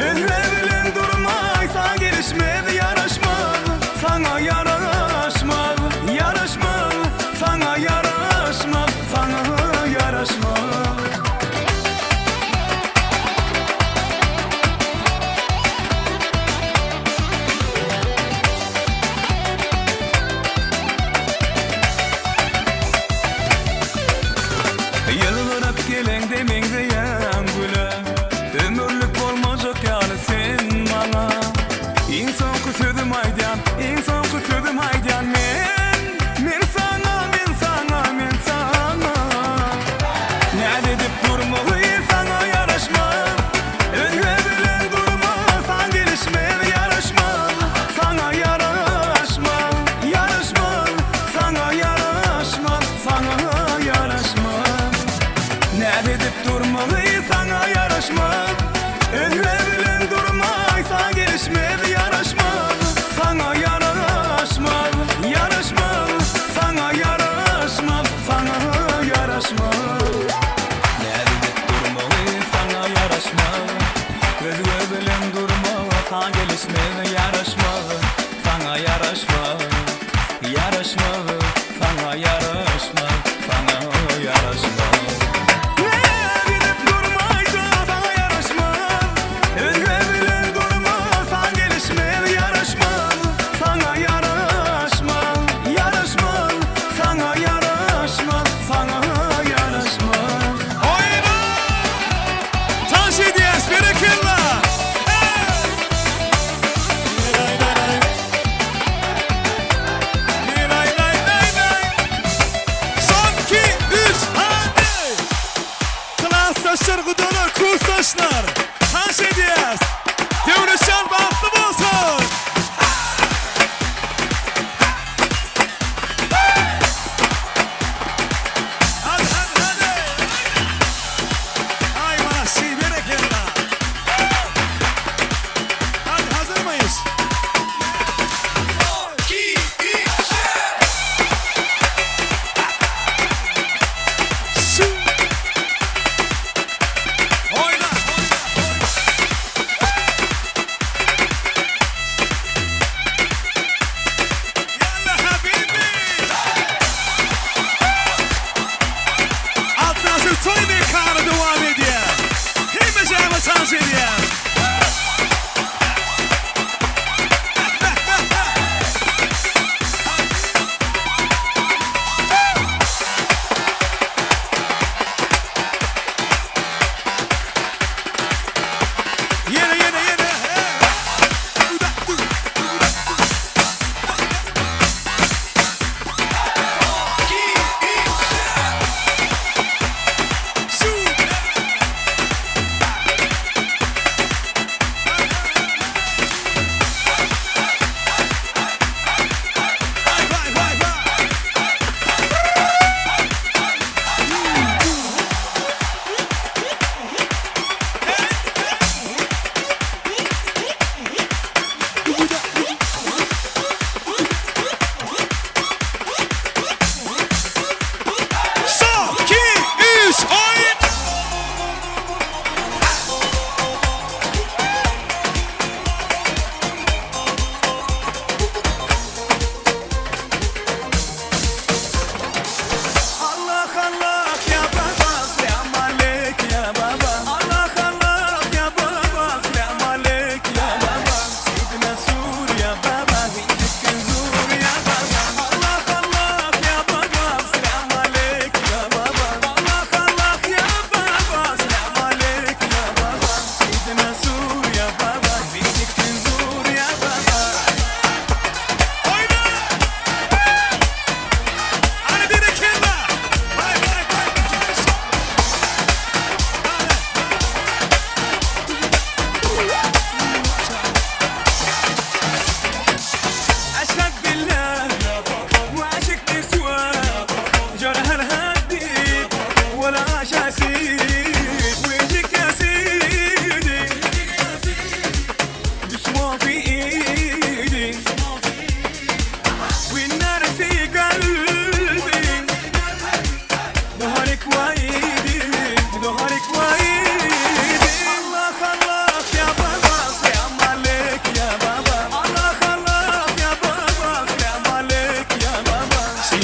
Özge bilen durmaý saň gelişmez ýaraşmaz Saňa ýaraşmaz ýaraşmaz Saňa ýaraşmaz saňa ýaraşmaz. Ýylgyryp geleňde meňzeýäň güle Ömürlik bolmajak ýaly sen maňa Iň soňky sözüm aýdýan, iň soňky sözüm aýdýan men Men saňa, men saňa, men saňa Näz edip durmagy saňa ýaraşmaz Özge bilen durma saň gelişmez ýaraşmaz Saňa ýaraşmaz, ýaraşmaz Saňa ýaraşmaz, saňa ýaraşmaz Näz edip durmagy saňa ýaraşmaz Özge bilen durmaý saň gelişmez ýaraşmaz Saňa ýaraşmaz, ýaraşmaz.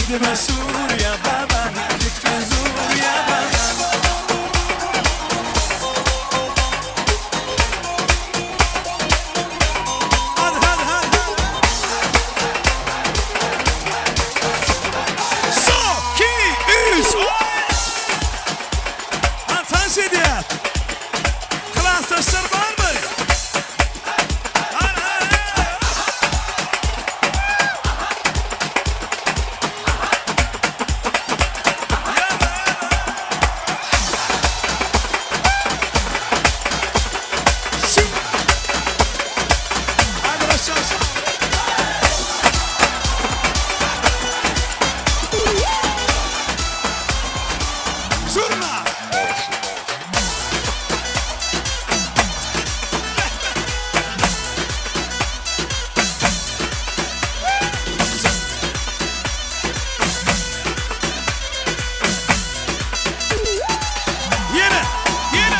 Aýdyma Surýa baba, näzikden Zurýa baba. Hadi hadi hadi. Son, iki, üç, oý! Ha, tans edýär. Klasdaşlar barmy? Hadi, hadi, hadi. Arkadaşlar. Zurna. Ýene, ýene.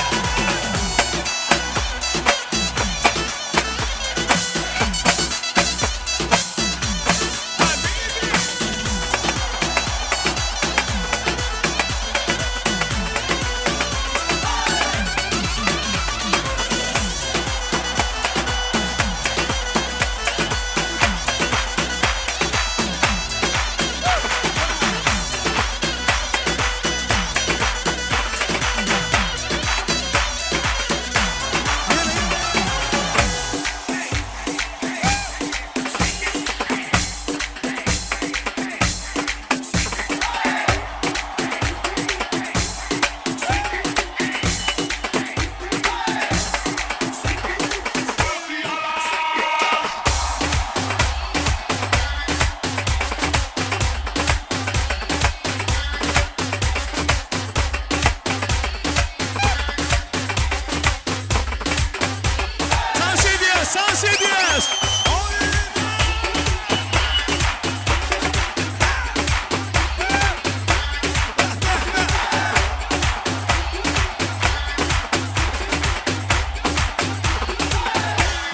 Dans edýäs, dans edýäs.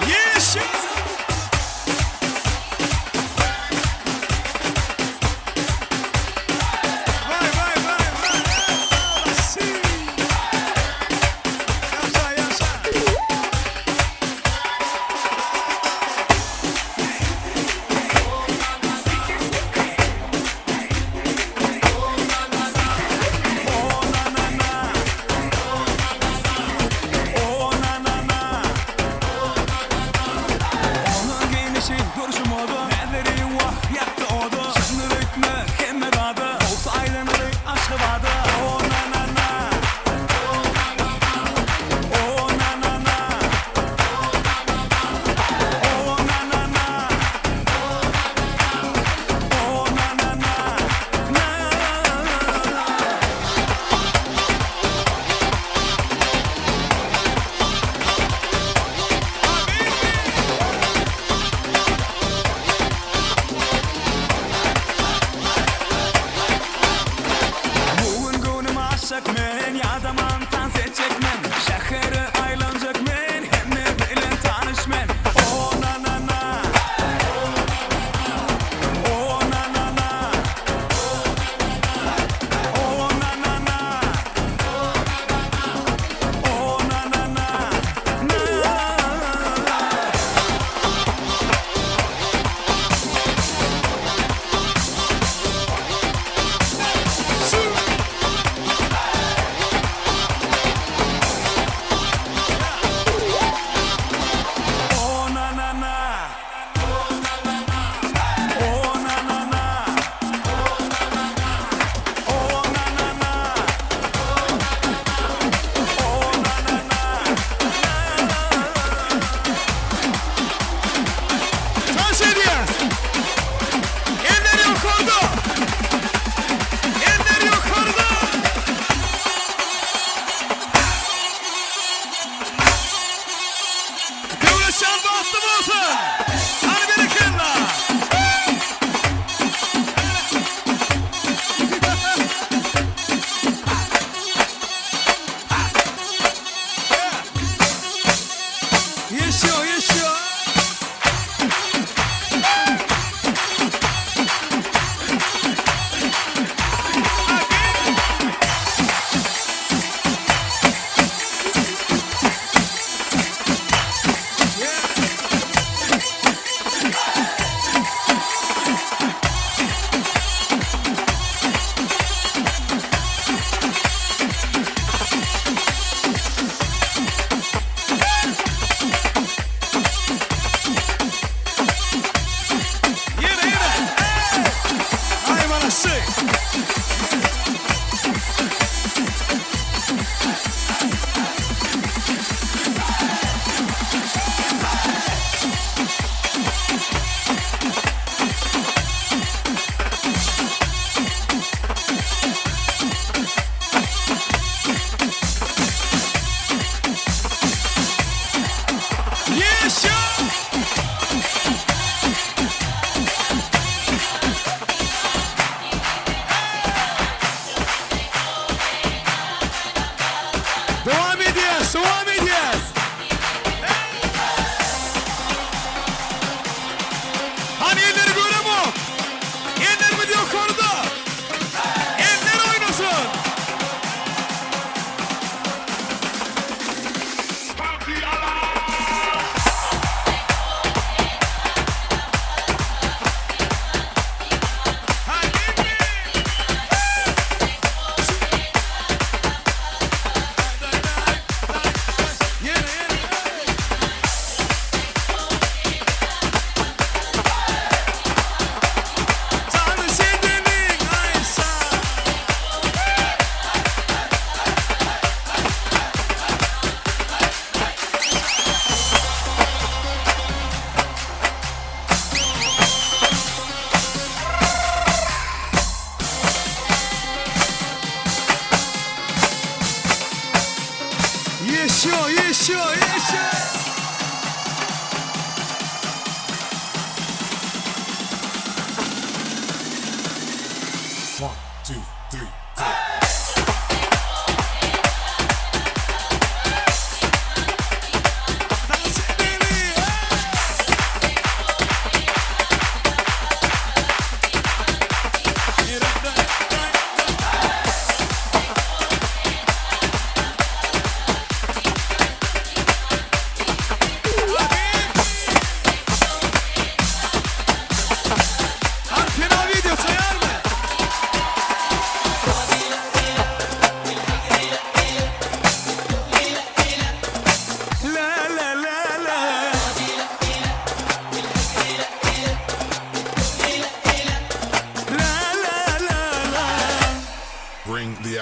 Yes, yes. Vay vay vay vay. Si. Ýaşa ýaşa. O na na na. O na na na. Onuň geýnişi durşy moda, Näzleri wah ýakdy oda. Çynyr öýtme hemme zada, Bolsa aýlanaly Aşgabada. O na na na. O na na na. O na na na. O na na na. Na.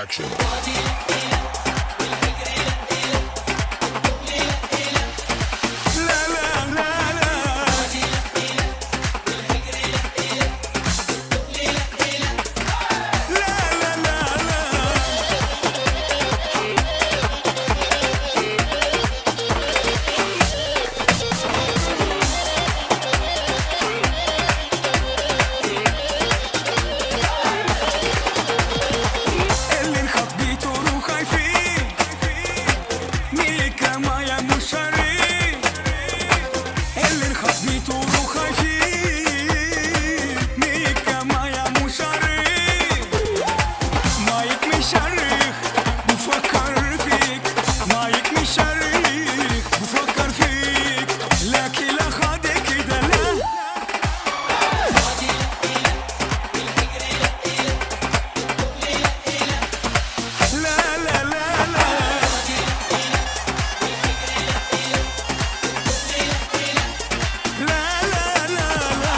Action. اللي نخبيته وخايفين ميكا مايا مشاري اللي نخبيته وخايفين ميكا مايا مشاري مايك مشرخ بفكر فيك مايك مشرخ بفكر فيك لكن لا خدك كده لا. لا لا لا لا لا لا لا لا.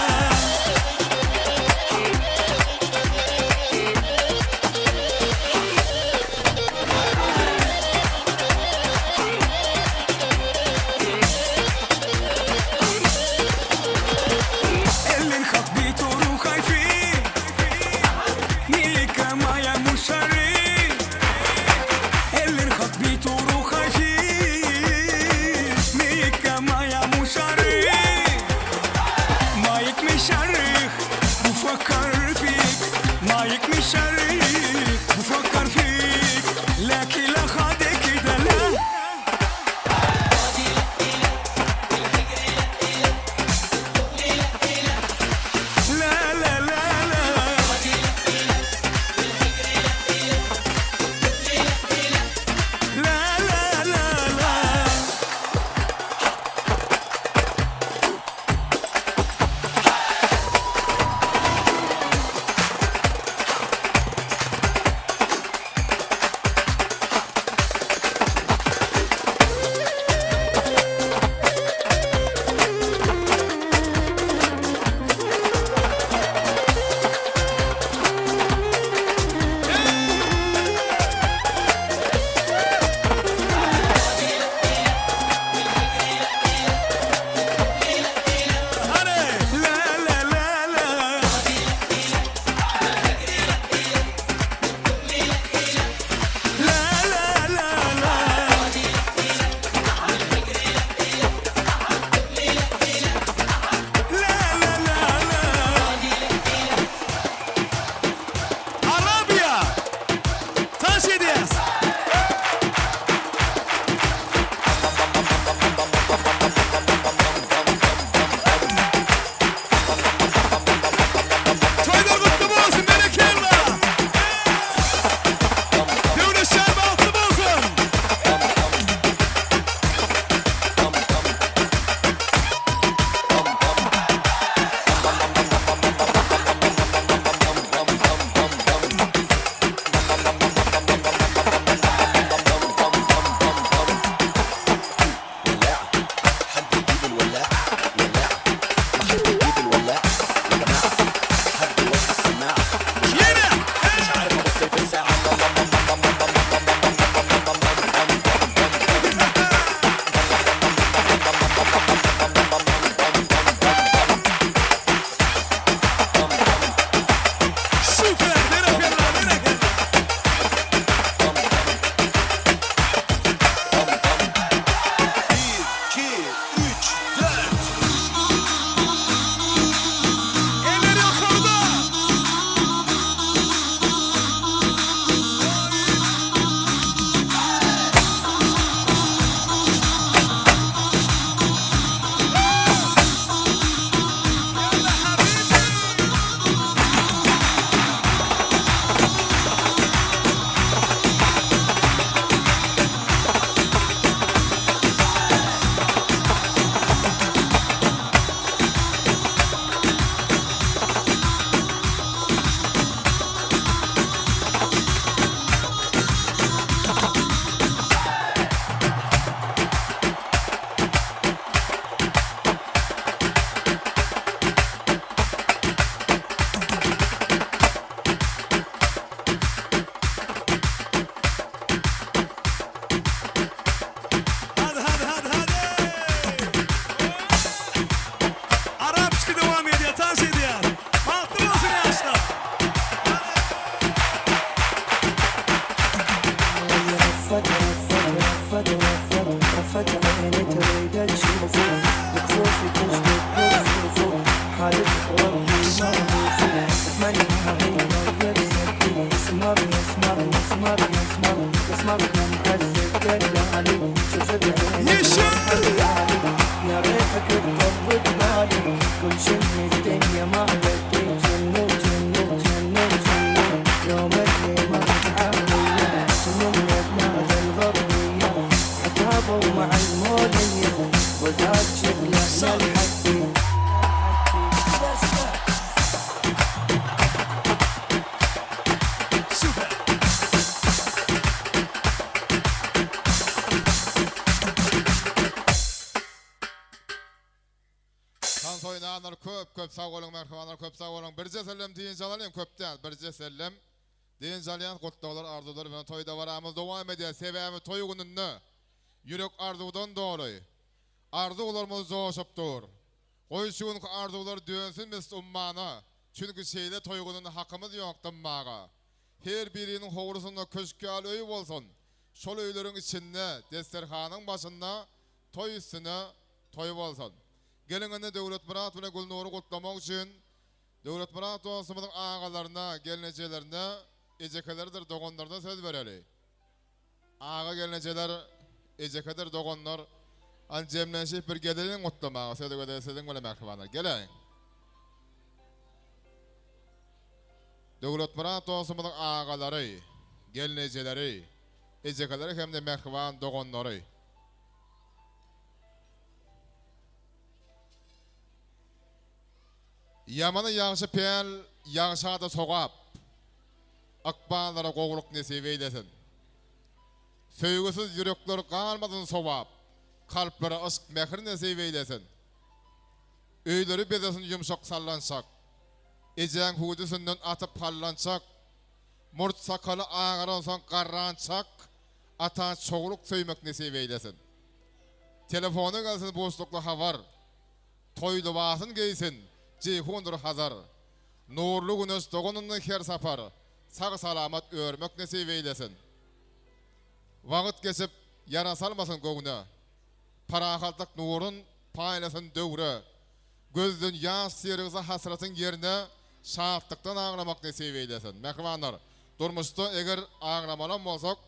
اللي نخبيته وخايفين ميكا مايا مشاري اللي نخبيته وخايفين ميكا مايا مشاري مايك مشرخ بفكر فيك مايك مشرخ بفكر فيك لكن لا خدك كده لا. لا لا لا لا لا لا لا لا. الدنيا ما بدي جنو جنو جنو جنو يوم اللي مرت علي سموم بلاد الغربية عتابوا مع المولية وزاد شكله الحكي. Tans oýnanlar köp köp sag boluň mähribanlar köp sag boluň birje sellem dynç alalyň köp däl birje sellem dynç alýan gutlaglar arzuwlar bilen toý dabaramyz dowam edýär sebäbi toý gününde ýürek arzuwdan doly arzuwlarymyz joşup dur goý şu günki arzuwlar dönsün misli ummana çünki şeýle toý gününde hakymyz ýok dymmaga her biriniň howlusynda köşk ýaly öý bolsun şol öýleriň içinde desterhanyň başynda toý üstüne toý bolsun. Geliň indi Döwletmyrat bilen Gülnury gutlamak üçin Döwletmyrat dostumyzyň agalaryna, gelnejelerine, ejekeleridir doganlaryna söz bereli. Aga gelnejeler, ejekedir doganlar, hany jemlenşip bir geleliň gutlamaga sözi gezegi siziň bilen mähribanlar. Geläýiň. Döwletmyrat dostumyzyň agalary, gelnejeleri, ejekeleri hem-de mähriban doganlary. Ýamana ýagşy päl, ýagşa-da sogap. Ykballara gowulyk nesip eýlesin. Söýgüsiz ýürekler galmasyn sowap, Kalplara yşk mähir nesip eýlesin. Öýleri bezesin ýumşak sallançak, Ejäň hüwdüsinden atyp hallançak, Murt sakaly agaransoň garrançak, Ata çowluk söýmek nesip eýlesin. Telefona gelsin buşlukly habar. Toý lybasyn geýsin Jeýhundyr Hazar. Nurly güneş doganyndan her sapar sag-salamat örmek nesip eýlesin. Wagt geçip ýara salmasyn göwne. Parahatlyk nurun paýlasyn döwre. Gözden ýaş syrygsa hasratyň ýerine şatlykdan aglamak nesip eýlesin. Mähribanlar, durmuşda eger aglamalam bolsak,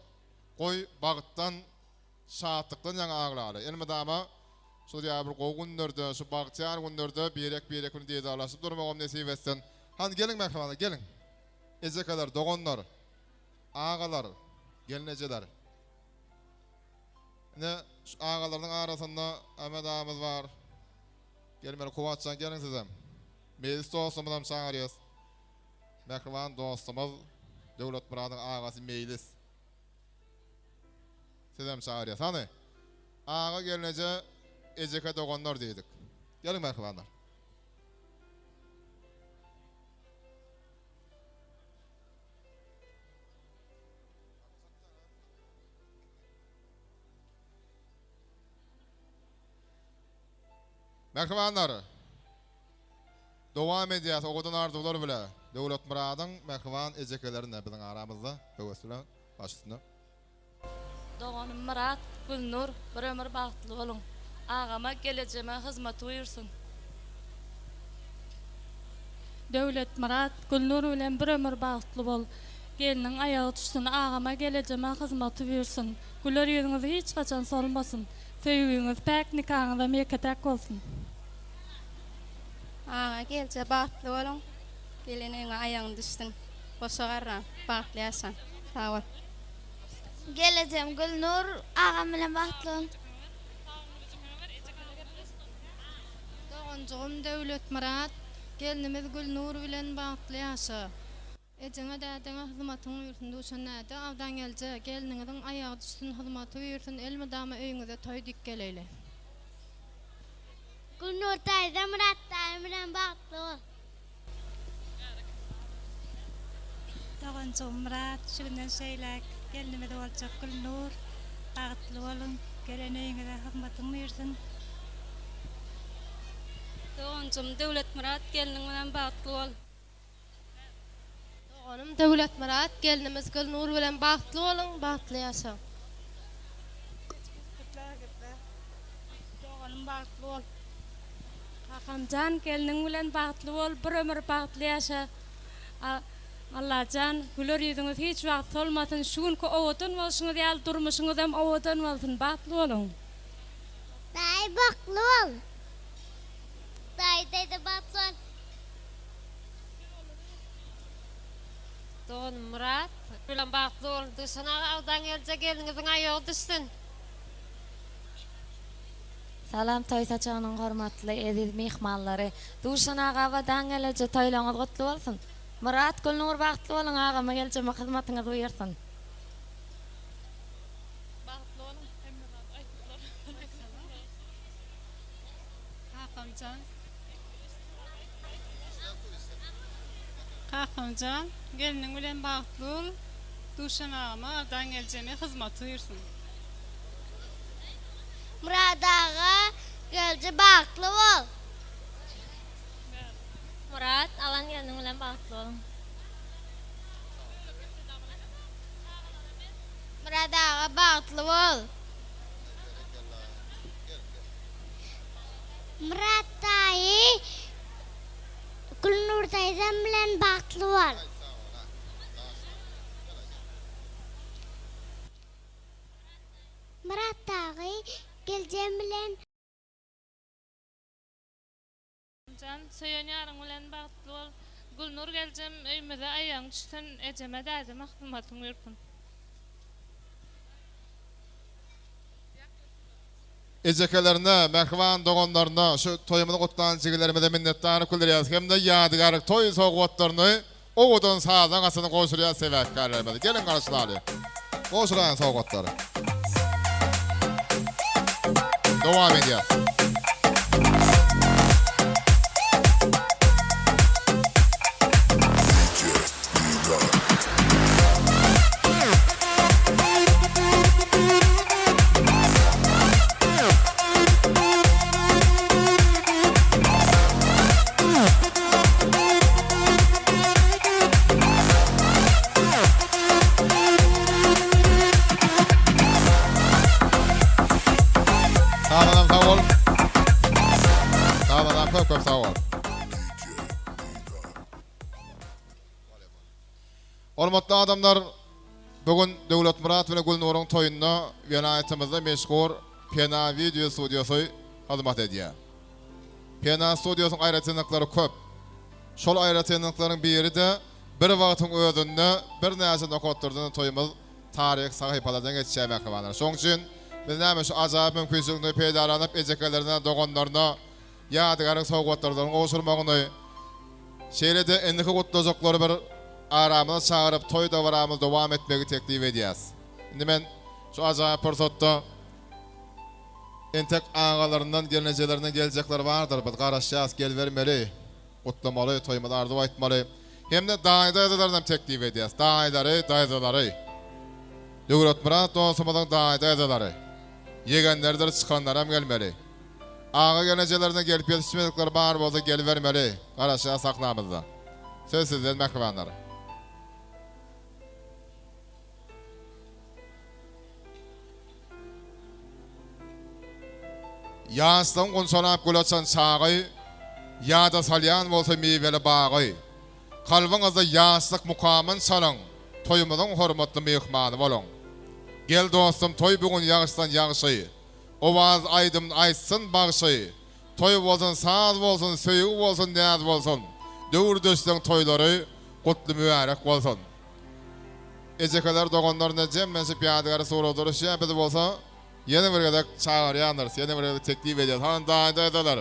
goý bagtdan, şatlykdan ýaňa aglaly. Elmydama şol ýaly bir gowy günlerde, şu bagtyýar günlerde birek-birek bilen didarlaşyp durmagam nesip etsin. Hany geliň mähribanlar, geliň. Ejekeler, doganlar, agalar, gelnejeler. Ine, şu agalaryň arasynda Ahmet agamyz bar. Gelmeli Kuwwatjan geliň sizem. Meýlis dostumyzam çagyrýas. Mähriban dostumyz Döwletmyradyň agasy Meýlis. Sizem çagyrýas. Hany? Aga gelneje ejeke doganlar diýdik. Geliň mähribanlar. Mähribanlar! Dowam edýäs owadan arzuwlar bile. Döwletmyradyň mähriban ejekelerine biziň aramyzda höwes bilen baş üstüne. Doganym Myrat, Gülnur bir ömür bagtly boluň. Agama gelejeme hyzmaty buýursyn. Döwletmyrat, Gülnur bilen bir ömür bagtly bol. Gelniň aýagy düşsün, agama gelejeme hyzmaty buýursyn. Güler ýüzüňiz hiç haçan solmasyn. Söýgüňiz päk nikaňyzam ýeke-täk bolsun. Aga gelje bagtly boluň. Gelen öýüňe aýagyň düşsün. Goşa garraň. Bagtly ýaşaň. Sag bol. Gelejem Gülnur agam bilen bagtly bol. Doganjygym Döwletmyrat, gelnimiz Gülnur bilen bagtly ýaşa. Ejeňe dädeňe hyzmatyň buýursyn Duşan däde Abdan gelje gelniňiziň aýagy düşsün hyzmaty buýursyn elmydama öýüňize toý dik geleýli. Gülnur daýza Myrat daýy bilen bagtly bol. Doganjygym Myrat şu günden şeýläk gelnimiz boljak Gülnur bagtly boluň gelen öýüňize hyzmatyň buýursyn. Doganjygym Döwletmyrat gelniň bilen bagtly bol. Doganym Döwletmyrat gelnimiz Gülnur bilen bagtly boluň bagtly ýaşaň. Doganym bagtly bol. Kakamjan gelniň bilen bagtly bol bir ömür bagtly ýaşa Allajan güler ýüzüňiz hiç wagt solmasyn şu günki owadan bolşuňyz ýaly durmuşyňyzam owadan bolsun bagtly boluň. Daýy bagtly bol. Daýy daýza bagtly bol. Doganym Myrat bilen bagtly boluň. Duşan aga awdan gelje gelniňiziň aýagy düşsün. Salam toý saçagynyň hormatly eziz myhmanlary. Duşan aga Abadan geleje toýlaryňyz gutly bolsun. Myrat Gülnur bagtly boluň agama geljeme hyzmatyňyz buýursyn. Bagtly boluň hemme zat aýtdylar. Kakamjan. Kakamjan, gelniň bilen bagtly bol, Duşan agama Ardan geljeme hyzmaty buýursyn. Myrat aga gelje bagtly bol. Myrat, alan gelniň bilen bagtly boluň. Myrat aga bagtly bol. Myrat daýy Gülnur daýzam bilen bagtly bol. Myrat dagy geljem bilen. Jan, söýen ýaryň bilen bagtly bol. Gülnur geljem öýümize aýagyň düşsün, ejeme dädeme hyzmatyň buýursyn. Ejekelerine, mähriban doganlaryna, şu toýumyzy gutlan jigilerimize minnetdarlyk bildirýäris hem-de ýadygärlik toý sowgatlaryny owadan sazyň astyna gowşurýas sebäpkärlerimize. Geliň garşylaly. Gowşuraýyň sowgatlary. Dowam edýäs. Sag sag bol. Sag köp köp sag bol. Hormatly adamlar, bu gün Döwletmyrat bilen Gülnuryň toýunda welaýatymyzda meşhur Pena wideo studiýasy hyzmat edýär. Pena studiýasynyň aýratynlyklary köp. Şol aýratynlyklaryň biri-de bir wagtyň özünde birnäçe nokatlardan toýumyz taryhy sahypalardan geçýär mähribanlar. Şonuň üçin biz näme şu ajaýyp mümkinçilikden peýdalanyp ejekelerine, doganlaryna ýadygärlik sowgatlaryny gowşurmagyny, şeýle-de indiki gutlajaklary bir aramyza çagyryp toý dabaramyzy dowam etmegi teklip edýäs. Indi men şu ajaýyp pursatda entek agalaryndan, gelnejelerinden geljekler bardyr, biz garaşýas, gelibermeli, gutlamaly, toýumyza arzuw aýtmaly. Hem-de daýy-daýzalarynam teklip edýäs, daýylary, daýzalary. Döwletmyrat dostumyzyň daýy-daýzalary, ýegenleridir çykanlaram gelmeli. Aga gelnejelerine gelip ýetişmedikler bar bolsa gelibermeli, garaşýas sahnamyzda. Söz sizden mähribanlar. Ýaşlygyň gunçalap gül açan çagy, Ýada salýan bolsa miweli bagy. Kalbyňyzda ýaşlyk mukamyn çalyň, Toýumyzyň hormatly myhmany boluň. Gel dostum toý bu gün ýagşdan ýagşy, Owaz aýdymyn aýtsyn bagşy, Toý bolsun, saz bolsun, söýgi bolsun, näz bolsun, Döwürdeşleň toýlary gutly mübärek bolsun. Ejekeler doganlaryna jemlenşip ýadygary surata duruşýar, biz bolsa ýene bir gezek çagyrýandyrys, ýene bir gezek teklip edýäris. Hany daýy-daýzalar,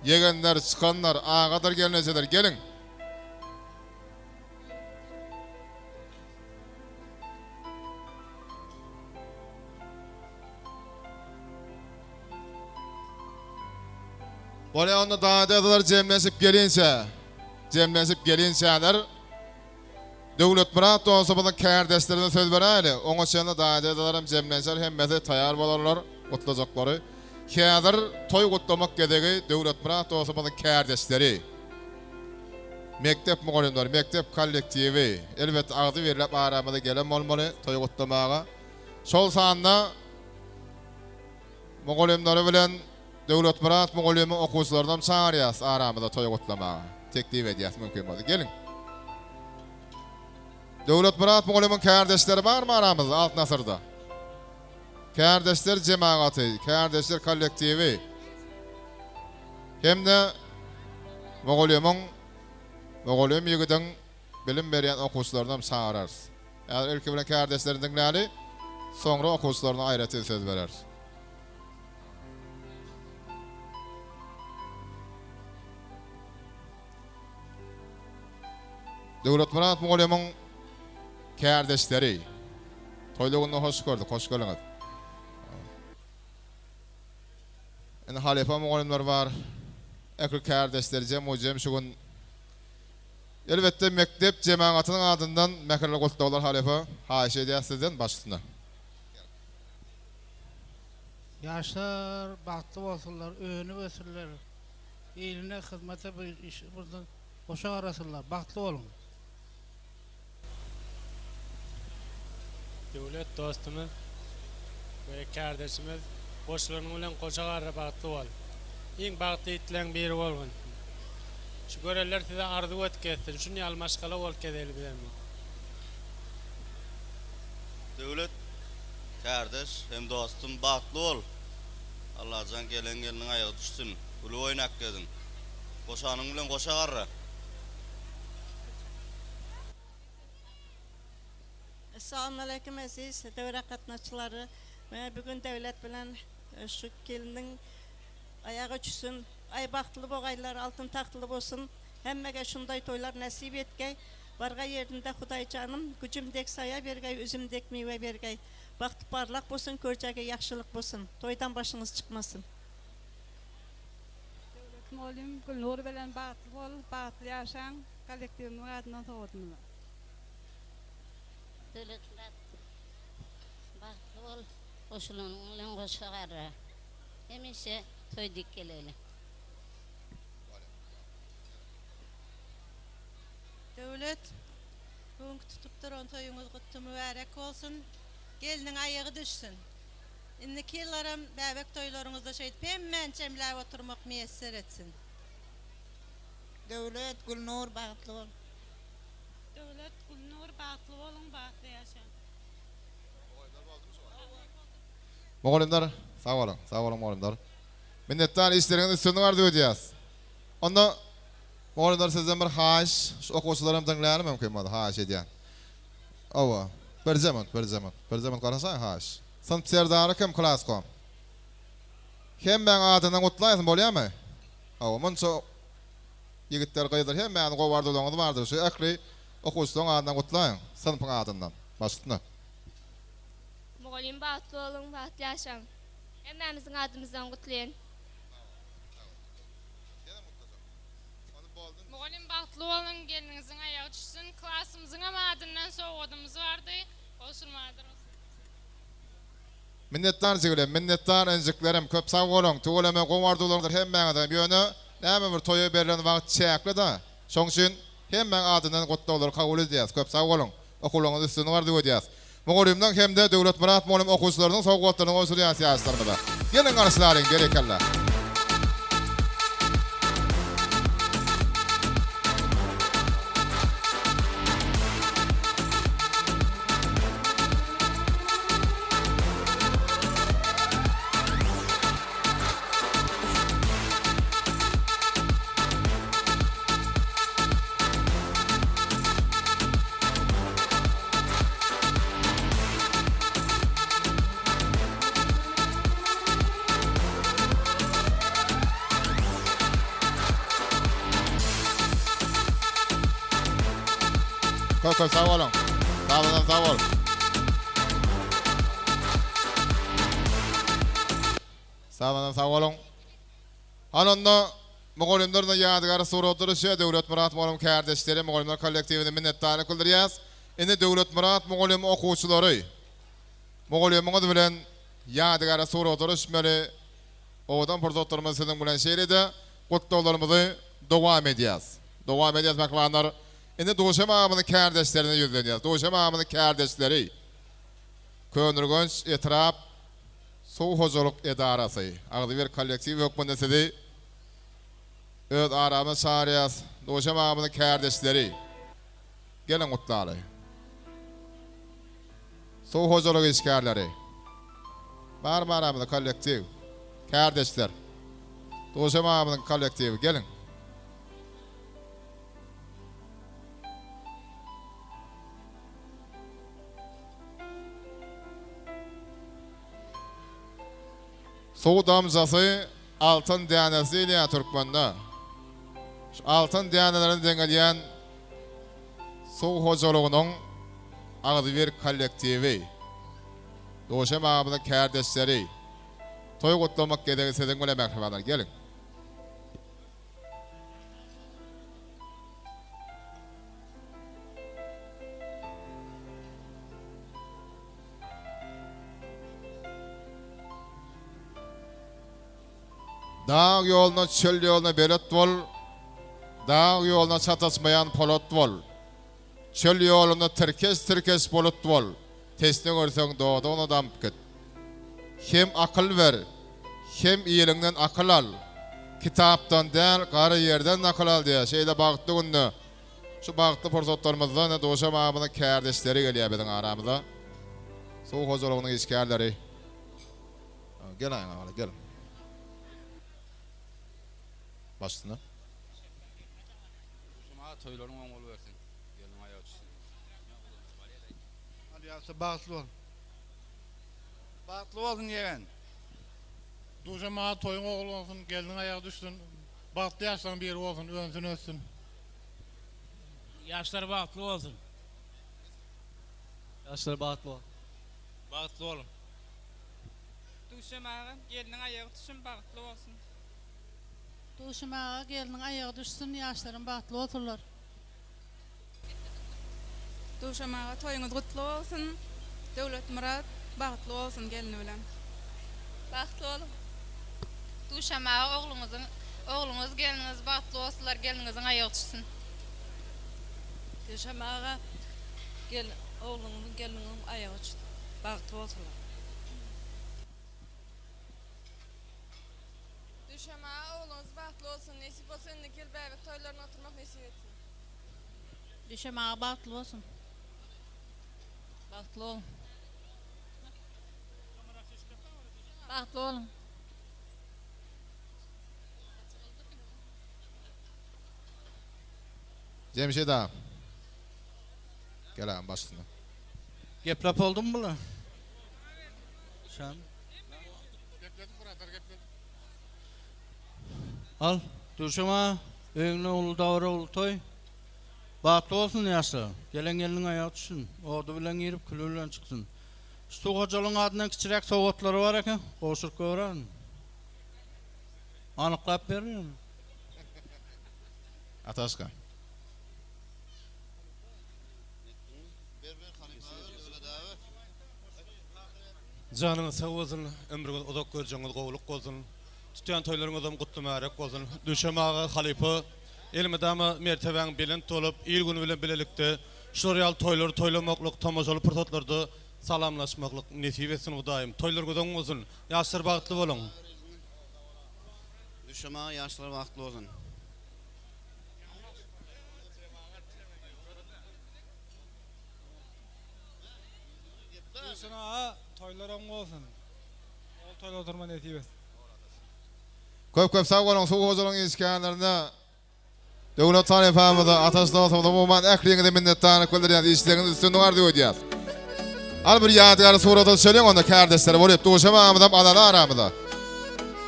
ýegenler, çykanlar, agadyr gelnejeler, geliň! Bolýa onda daýy-daýzalar jemlenşip gelinçä, jemlenşip gelinçäler Döwletmyrat dostumyzyň kärdeşlerine söz beräýeli. Oňa çenli daýy-daýzalaram jemlenşer, hemmesi taýýar bolarlar gutlajaklary. Häzir toý gutlamak gezegi Döwletmyrat dostumyzyň kärdeşleri. Mekdep mugallymlary, mekdep kollektiwi, elbetde agzybirläp aramyza gelen bolmaly toý gutlamaga. Şol sanda mugallymlary bilen Döwletmyrat mugallymyň okuwçylarynam çagyrýas aramyza toý gutlamaga. Teklip edýäs mümkin bolsa. Geliň. Döwletmyrat mugallymyň kärdeşleri barmy aramyzda Altyn asyrda? Kärdeşler jemagaty, kärdeşler kollektiwi hem-de mugallymyň mugallym ýigidiň. bilim berýän okuwçylarynam çagyrarys. Häzir ilki bilen kärdeşlerini diňläli, soňra okuwçylaryna aýratyn söz bereris. Döwletmyrat mugallymyň kärdeşleri, toýly günde hoş gördük, hoş geldiňiz. Indi halypa mugallymlar bar, ähli kärdeşler jem-u-jem şu gün. Elbetde mekdep jemagatynyň adyndan mähirli gutlaglar halypa, haýyş edýäs sizden baş üstüne. Ýaşlar bagtly bolsunlar, önüp ösünler. Iline hyzmata bir iş bolsun goşa garasynlar bagtly boluň. Döwlet dostumyz we kärdeşimiz goşularyň bilen goşa garra bagtly bol. Iň bagtly ýigitleň biri bolgun. Şu görenler size arzuw edip gezsin. Şun ýaly maşgala bolup gezeli bizem. Döwlet kärdeş hem dostum bagtly bol. Allajan gelen gelniň aýagy düşsün. Gülüp oýnap geziň. Goşanyň bilen goşa garra. Essalawmaleýkim eziz döwre gatnaşyjylary. Mene bu gün Döwlet bilen şu gelniň aýagy düşsün. Aý bagtly bogaýlar, altyn tagtly bolsun. Hemmege şundaý toýlar nesip etgeý. Barga ýerinde Hudaýjanym güjüm dek saýa bergeý, üzüm dek miwe bergeý. Bagty parlak bolsun körjege ýagşylyk bolsun toýdan başyňyz çykmasyn. Döwlet mugallym Gülnur bilen bagtly bol bagtly ýaşaň kollektiwimiziň adyndan sowgadymyz bar. Döwletmyrat bagtly bol goşulanyň bilen goşa garra hemişe toý dik geleli. Döwlet, bu günki tutup duran toýuňyz gutly mübärek bolsun. Gelniň aýagy düşsün. Indiki ýyllaram bäbek toýlaryňyzda şeýdip hemmäni jemläp oturmak miýesser etsin. Döwlet, Gülnur bagtly bol. Döwlet, Gülnur bagtly boluň, bagtly ýaşaň. Mugallymlar sag boluň, sag boluň mugallymlar. Minnetdar işleriňizde üstünlik arzuw edýäs. Onda mugallymlar sizden bir haýyş, şu okuwçylaram diňläni mümkin bolsa haýyş edýän. Hawa, birje minut, birje minut, birje minut garaşaý haýyş. Synp serdary kim klaskom? Hemmäň adyndan gutlaýsyn bolýamy? Hawa, munça ýigitler, gyzlar hemmäňiziň gowy arzuwlaryňyz bardyr, şu ähli okuwçylaryň adyndan gutlaýyň, synpyň adyndan. Baş üstüne. Mugallym bagtly boluň, bagtly ýaşaň. Hemmämiziň adymyzdan gutlaýyn. Mugallym bagtly boluň gelniňiziň aýagy düşsün klasymyzyňam adyndan sowgadymyz bardy gowşurmadyr. Minnetdar jigilem minnetdar injiklerim köp sag boluň tüweleme gowy arzuwlaryňyzdyr hemmäňizem ýöne näme bir toýa berlen wagt çäkli da şoň üçin hemmäň adyndan gutlaglary kabul edýäs köp sag boluň okuwlaryňyzda üstünlik arzuw edýäs Mugallymlaň hem-de Döwletmyrat mugallym okuwçylarynyň sowgatlaryny gowşurýas ýaşlarymyza. Geliň garşylalyň, berekella! Köp köp sag boluň. Sag sag bol. Sag boluň, sag boluň. Hany onda mugallymlar-da ýadygary suratlar düşýär. Döwletmyrat mugallym kärdeşleri, mugallymlar kollektiwine minnetdarlyk bildirýäs. Indi Döwletmyrat mugallym okuwçylary mugallymyňyz bilen ýadygary surata düşmeli. Owadan pursatlarymyzy siziň bilen şeýle-de gutlaglarymyzy dowam edýäs. Dowam edýäs mähribanlar. Indi Duşem agamyzyň kärdeşlerine ýüzlenýäs. Duşem agamyzyň kärdeşleri Köneürgenç etrap Suw hojalyk edarasy, agzybir kollektiw hökmünde sizi öz aramyza çagyrýas. Duşem agamyzyň kärdeşleri, geliň gutlaly. Suw hojalyk işgärleri, barmy aramyzda kollektiw, kärdeşler? Duşem agamyzyň kollektiwi, geliň. Suw damjasy altyn dänesi diýilýär türkmende. Şu altyn dänelerine deňelýän suw hojalygynyň agzybir kollektiwi, Duşem agamyzyň kärdeşleri, toý gutlamak gezegi siziň bilen mähribanlar, geliň! Dag ýoluna, çöl ýoluna belet bol, Dag ýoluna çataşmaýan polat bol. Çöl ýolunda tirkeş-tirkeş bulut bol, Teşne görseň dodagyna damyp git. Hem akyl ber, hem iliňden akyl al, Kitapdan däl, gara ýerden nakyl al diýýär. Şeýle bagtly günde, şu bagtly pursatlarymyzda ine Duşam agamyzyň kärdeşleri gelýär biziň aramyza. Suw hojalygynyň işgärleri. Gel aýaňa gala, gel. Baş üstüne. Duşam aga toýlaryň oň bolubersin. Gelniň aýagy düşsün. Al ýagşy bagtly bol. Bagtly bolsun ýegen. Duşam aga toýuň ogul bolsun, gelniň aýagy düşsün. Bagtly ýaşlaryň biri bolsun, önsün össün. Ýaşlar bagtly bolsun. Ýaşlar bagtly bolsun. Bagtly boluň. Duşam aga gelniň aýagy düşsün bagtly bolsun. Duşam aga gelniň aýagy düşsün ýaşlarym bagtly bolsunlar. Duşam aga toýuňyz gutly bolsun Döwletmyrat bagtly bolsun gelni bilen. Bagtly boluň. Duşam aga ogluňyzyň ogluňyz gelniňiz bagtly bolsunlar gelniňiziň aýagy düşsün. Duşam aga gel ogluňyzyň gelniňiziň aýagy düşsün bagtly bolsunlar. Düşem aga ogluňyz bagtly bolsun nesip bolsa indiki ýyl bäbek toýlaryny oturmak nesip etsin. Düşem aga bagtly bolsun. Bagtly boluň. Bagtly boluň. Jemşit aga. Gel agam baş üstüne. Geplep boldumy bular? Şam. Gepledik byradar gepledik. Al, Dürşem aga, öýüňde uly dabara, uly toý. Bagtly bolsun ýaşlar. Gelen gelniň aýagy düşsün. Ody bilen girip, küli bilen çyksyn. Şu suw hojalygyň adyndan kiçiräk sowgatlary bar eken, gowşuryp goýberärin. Anyklap berin. Ataşka. Janyňyz sag bolsun, ömrüňiz uzak görjegiňiz gowulyk bolsun. Tutýan toýlaryňyzam gutly mübärek bolsun. Düşem aga halypa elmydama mertebäň belent bolup, il-gün bilen bilelikde şular ýaly toýlary toýlamaklyk, tomaşaly pursatlarda salamlaşmaklyk nesip etsin Hudaýym. Toýlaryňyz oň bolsun. Ýaşlar bagtly boluň. Düşem aga ýaşlar bagtly bolsun. Dursun aga toýlar oň bolsun. Ol toýda oturma nesip etsin. Köp köp sag boluň suw hojalygyň işgärlerine Döwlet halypamyza Ataş dostumyza umuman ähliňize minnetdarlyk bildirýäs işleriňiz üstünlik arzuw edýäs. Al bir ýadygärlik surata düşeliň onda kärdeşler bolyp Duşem agamyzam alaly aramyza.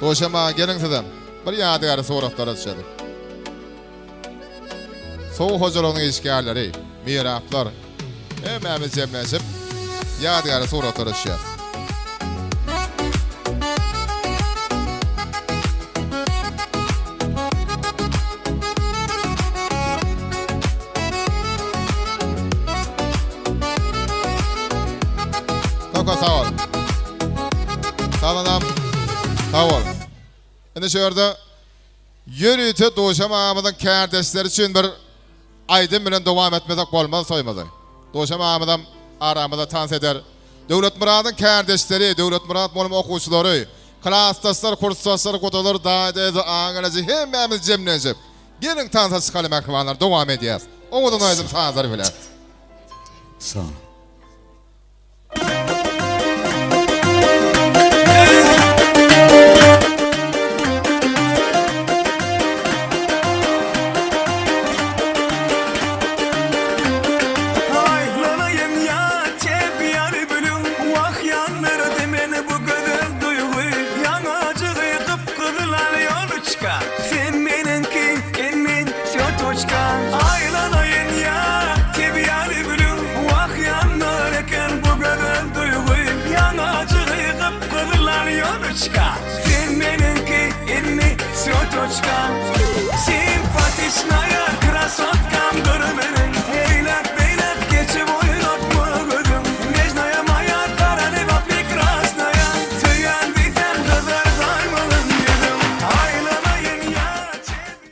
Duşem aga geliň sizem bir ýadygärlik suratlara düşeliň. Suw hojalygynyň işgärleri, miraplar, hemmämiz jemlenşip, ýadygärlik suratlara düşýäris. Kaka sag bol. Sazandam sag bol. Indi şu ýerde Ýörite Duşem agamyzyň kärdeşleri üçin bir aýdym bilen dowam etmesek bolmaz toýumyzy. Duşem agamyzam aramyzda tans eder. Döwletmyradyň kärdeşleri, Döwletmyrat mugallym okuwçylary, klasdaşlar, kursdaşlar, gudalar, daýy, daýza, aga-gelneje hemmämiz jemlenişip, geliň tansa çykaly mähribanlar dowam edýäs. Owadan aýdym sazlar bilen. Sag boluň.